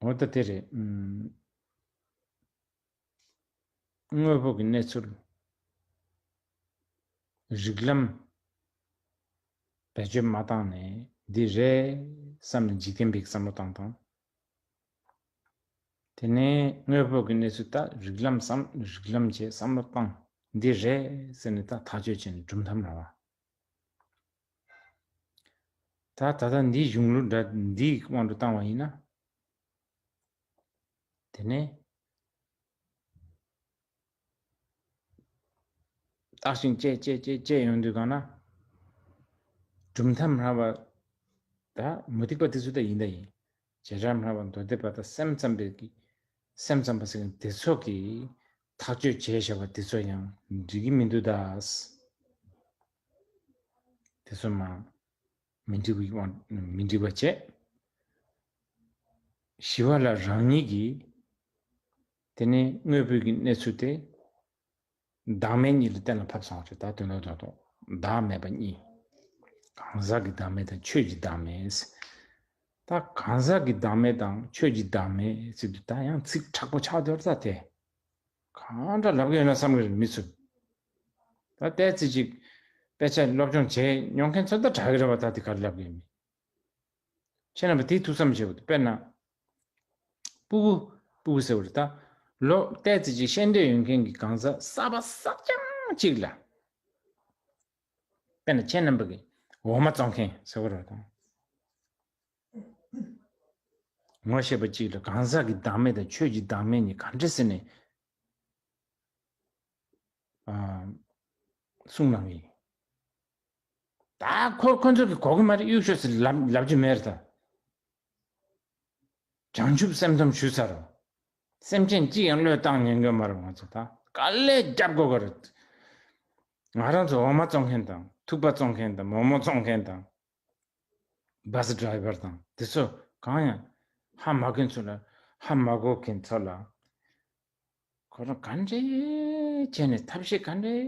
འོ་ད་དེ་རེད། དངོས་པོ་གི་གནས་ཚུལ་རིགས་ལམ་བེད་སྤྱོད་མ་བཏང་ནས་འདི་རེད་བསམ་ནས་འཇིག་རྟེན་པའི་བསམ་བློ་བཏང་དང་། དེ་ནས་དངོས་པོ་གི་གནས་ཚུལ་ད་རིགས་ལམ་བསམ་རིགས་ལམ་བྱས་བསམ་བློ་བཏང་འདི་རེད་ཟེར་ནས་ད་ཐག་གཅོད་བྱས་ནས་གྲུབ་མཐའ་མ་བ། ད་ད་ལྟ་འདིའི་གཞུང་ལུགས་འདྲ་འདིའི་དབང་དུ་བཏང་བ་ཡིན་ན། དེ་ནས་བརྟག་ཅིང་དཔྱད་དཔྱད་དཔྱད་དཔྱད་ཡོང་དུས་གང་ན། གྲུབ་མཐའ་མ་བ་ད་མུ་སྟེགས་པ་དེ་ཚོ་ད་ཡིན་ད་ཡིན། བྱེ་བྲག་སྨྲ་བ་མདོ་སྡེ་པ་དང་སེམས་ཙམ་པའི་གི་སེམས་ཙམ་པ་ཟེར་མཁན་དེ་ཚོ་གིས་ཐག་གཅོད་བྱས་བཞག་པ་དེ་ཚོ་ཡང་འགྲིག་གི་མི་འདུག་ད། དེ་ཚོ་མ་མི་འགྲིག་པའི་དབང་མི་འགྲིག་པ་བྱས། ཞི་བ་ལྷ་རང་ཉིད་ཀྱིས་དེ་ནས་དངོས་པོའི་གི་གནས་ཚུལ་དེ། བདག་མེད་གཉིས་ལ་གཏན་ལ་ཕབ་སོང་བ་རེད། ད་དོན་དག་རྡོག་རྡོག་བདག་མེད་པ་གཉིས། གང་ཟག་གི་བདག་མེད་དང་ཆོས་ཀྱི་བདག་མེད། ད་གང་ཟག་གི་བདག་མེད་དང་ཆོས་ཀྱི་བདག་མེད་ཟེར་དུས་ད་ཡང་ཚིག་དྲག་པོ་ཆགས་བསྡད་ད་དེ། གང་འདྲ་ལབ་གི་ཡོད་ན་བསམ་གི་རེད་མི་ཚོས། ད་ལྟའི་ཚེ་གཅིག་དཔེ་ཆ་སློབ་སྦྱོང་བྱས་མྱོང་མཁན་ཚོ་ད་དྲག་གི་རེད་བ། ད་དེ་ག་རེ་ལབ་གི་ཡོད་མེད། ཁྱེད་རྣམ་པ་དེའི་ཐུགས་བསམ་བཞེས་དགོས། དཔེར་ན། སྤུ་གུ། སྤུ་གུ་ཟེར་བ་རེད་ད། ལོ་ཏོག་ཙམ་ཅིག་ཤེས་འདོད་ཡོད་མཁན་གྱི་གང་ཟག་གསར་པ་གསར་རྐྱང་ཅིག་ལ། དཔེར་ན་ཁྱེད་རྣམ་པ་གི་འོ་མ་བཙོང་མཁན་ཟེར་བ་རེད་ད། ངོ་ཤེས་པ་ཅིག་ལ་གང་ཟག་གི་བདག་མེད་དང་ཆོས་ཀྱི་བདག་མེད་གཉིས་ག་འདྲ་ཟེར་ནས། ཨ། གསུང་གནང་གི་ཡིན། ད་ཁོ་ཁོ་ཚོ་གི་གོ་གི་མ་རེད། གཡུག་ཤོག་ཟེར་ལབ་ལབ་རྒྱུ་མེད་རེད་ད། བྱང་ཆུབ་སེམས་ཙམ་ཞུས་ཚར་རོ། སེམས་ཅན་གཅིག་ཡང་བློས་བཏང་ཉན་གི་མ་རེད། ང་ཚོ་ད་དཀའ་ལས་རྒྱབ་དགོས་གི་རེད། ང་རང་ཚོ་འོ་མ་བཙོང་མཁན་དང་ཐུག་པ་བཙོང་མཁན་དང་མོག་མོག་བཙོང་མཁན་དང་། བྷ་སི་ཌ་རའི་བར་དང་དེ་ཚོ་གང་ཡང་ཧ་མ་གོ་མཁན་ཚོ་ལ། ཧ་མ་གོ་མཁན་ཚོ་ལ་ཁོ་རང་ག་འདྲས་བྱས་ནས་ཐབས་ཤེས་ག་འདྲས་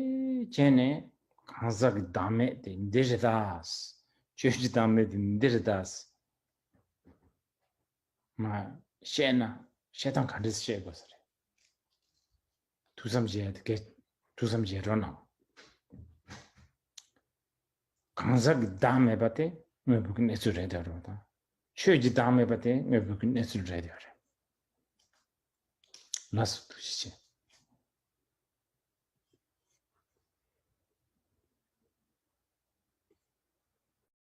བྱས་ནས་གང་ཟག་གི་བདག་མེད་དེ་འདི་རེད་ད། ཆོས་ཀྱི་བདག་མེད་དེ་འདི་རེད་ད། མ་བཤད་ན་བཤད་སྟངས་ག་འདྲས་བཤད་དགོས་ས་རེད། ཐུགས་བསམ་བཞེས་ཡ་དེ་གས། ཐུགས་བསམ་བཞེས་རོགས་གནང་། གང་ཟག་གི་བདག་མེད་པ་དེ་དངོས་པོ་གི་གནས་ཚུལ་རེད་ད་རོ་དང་། ཆོས་ཀྱི་བདག་མེད་པ་དེ་དངོས་པོ་གི་གནས་ཚུལ་རེད་ཡོད་རེད། ལགས་སོ། ཐུགས་རྗེ་ཆེ།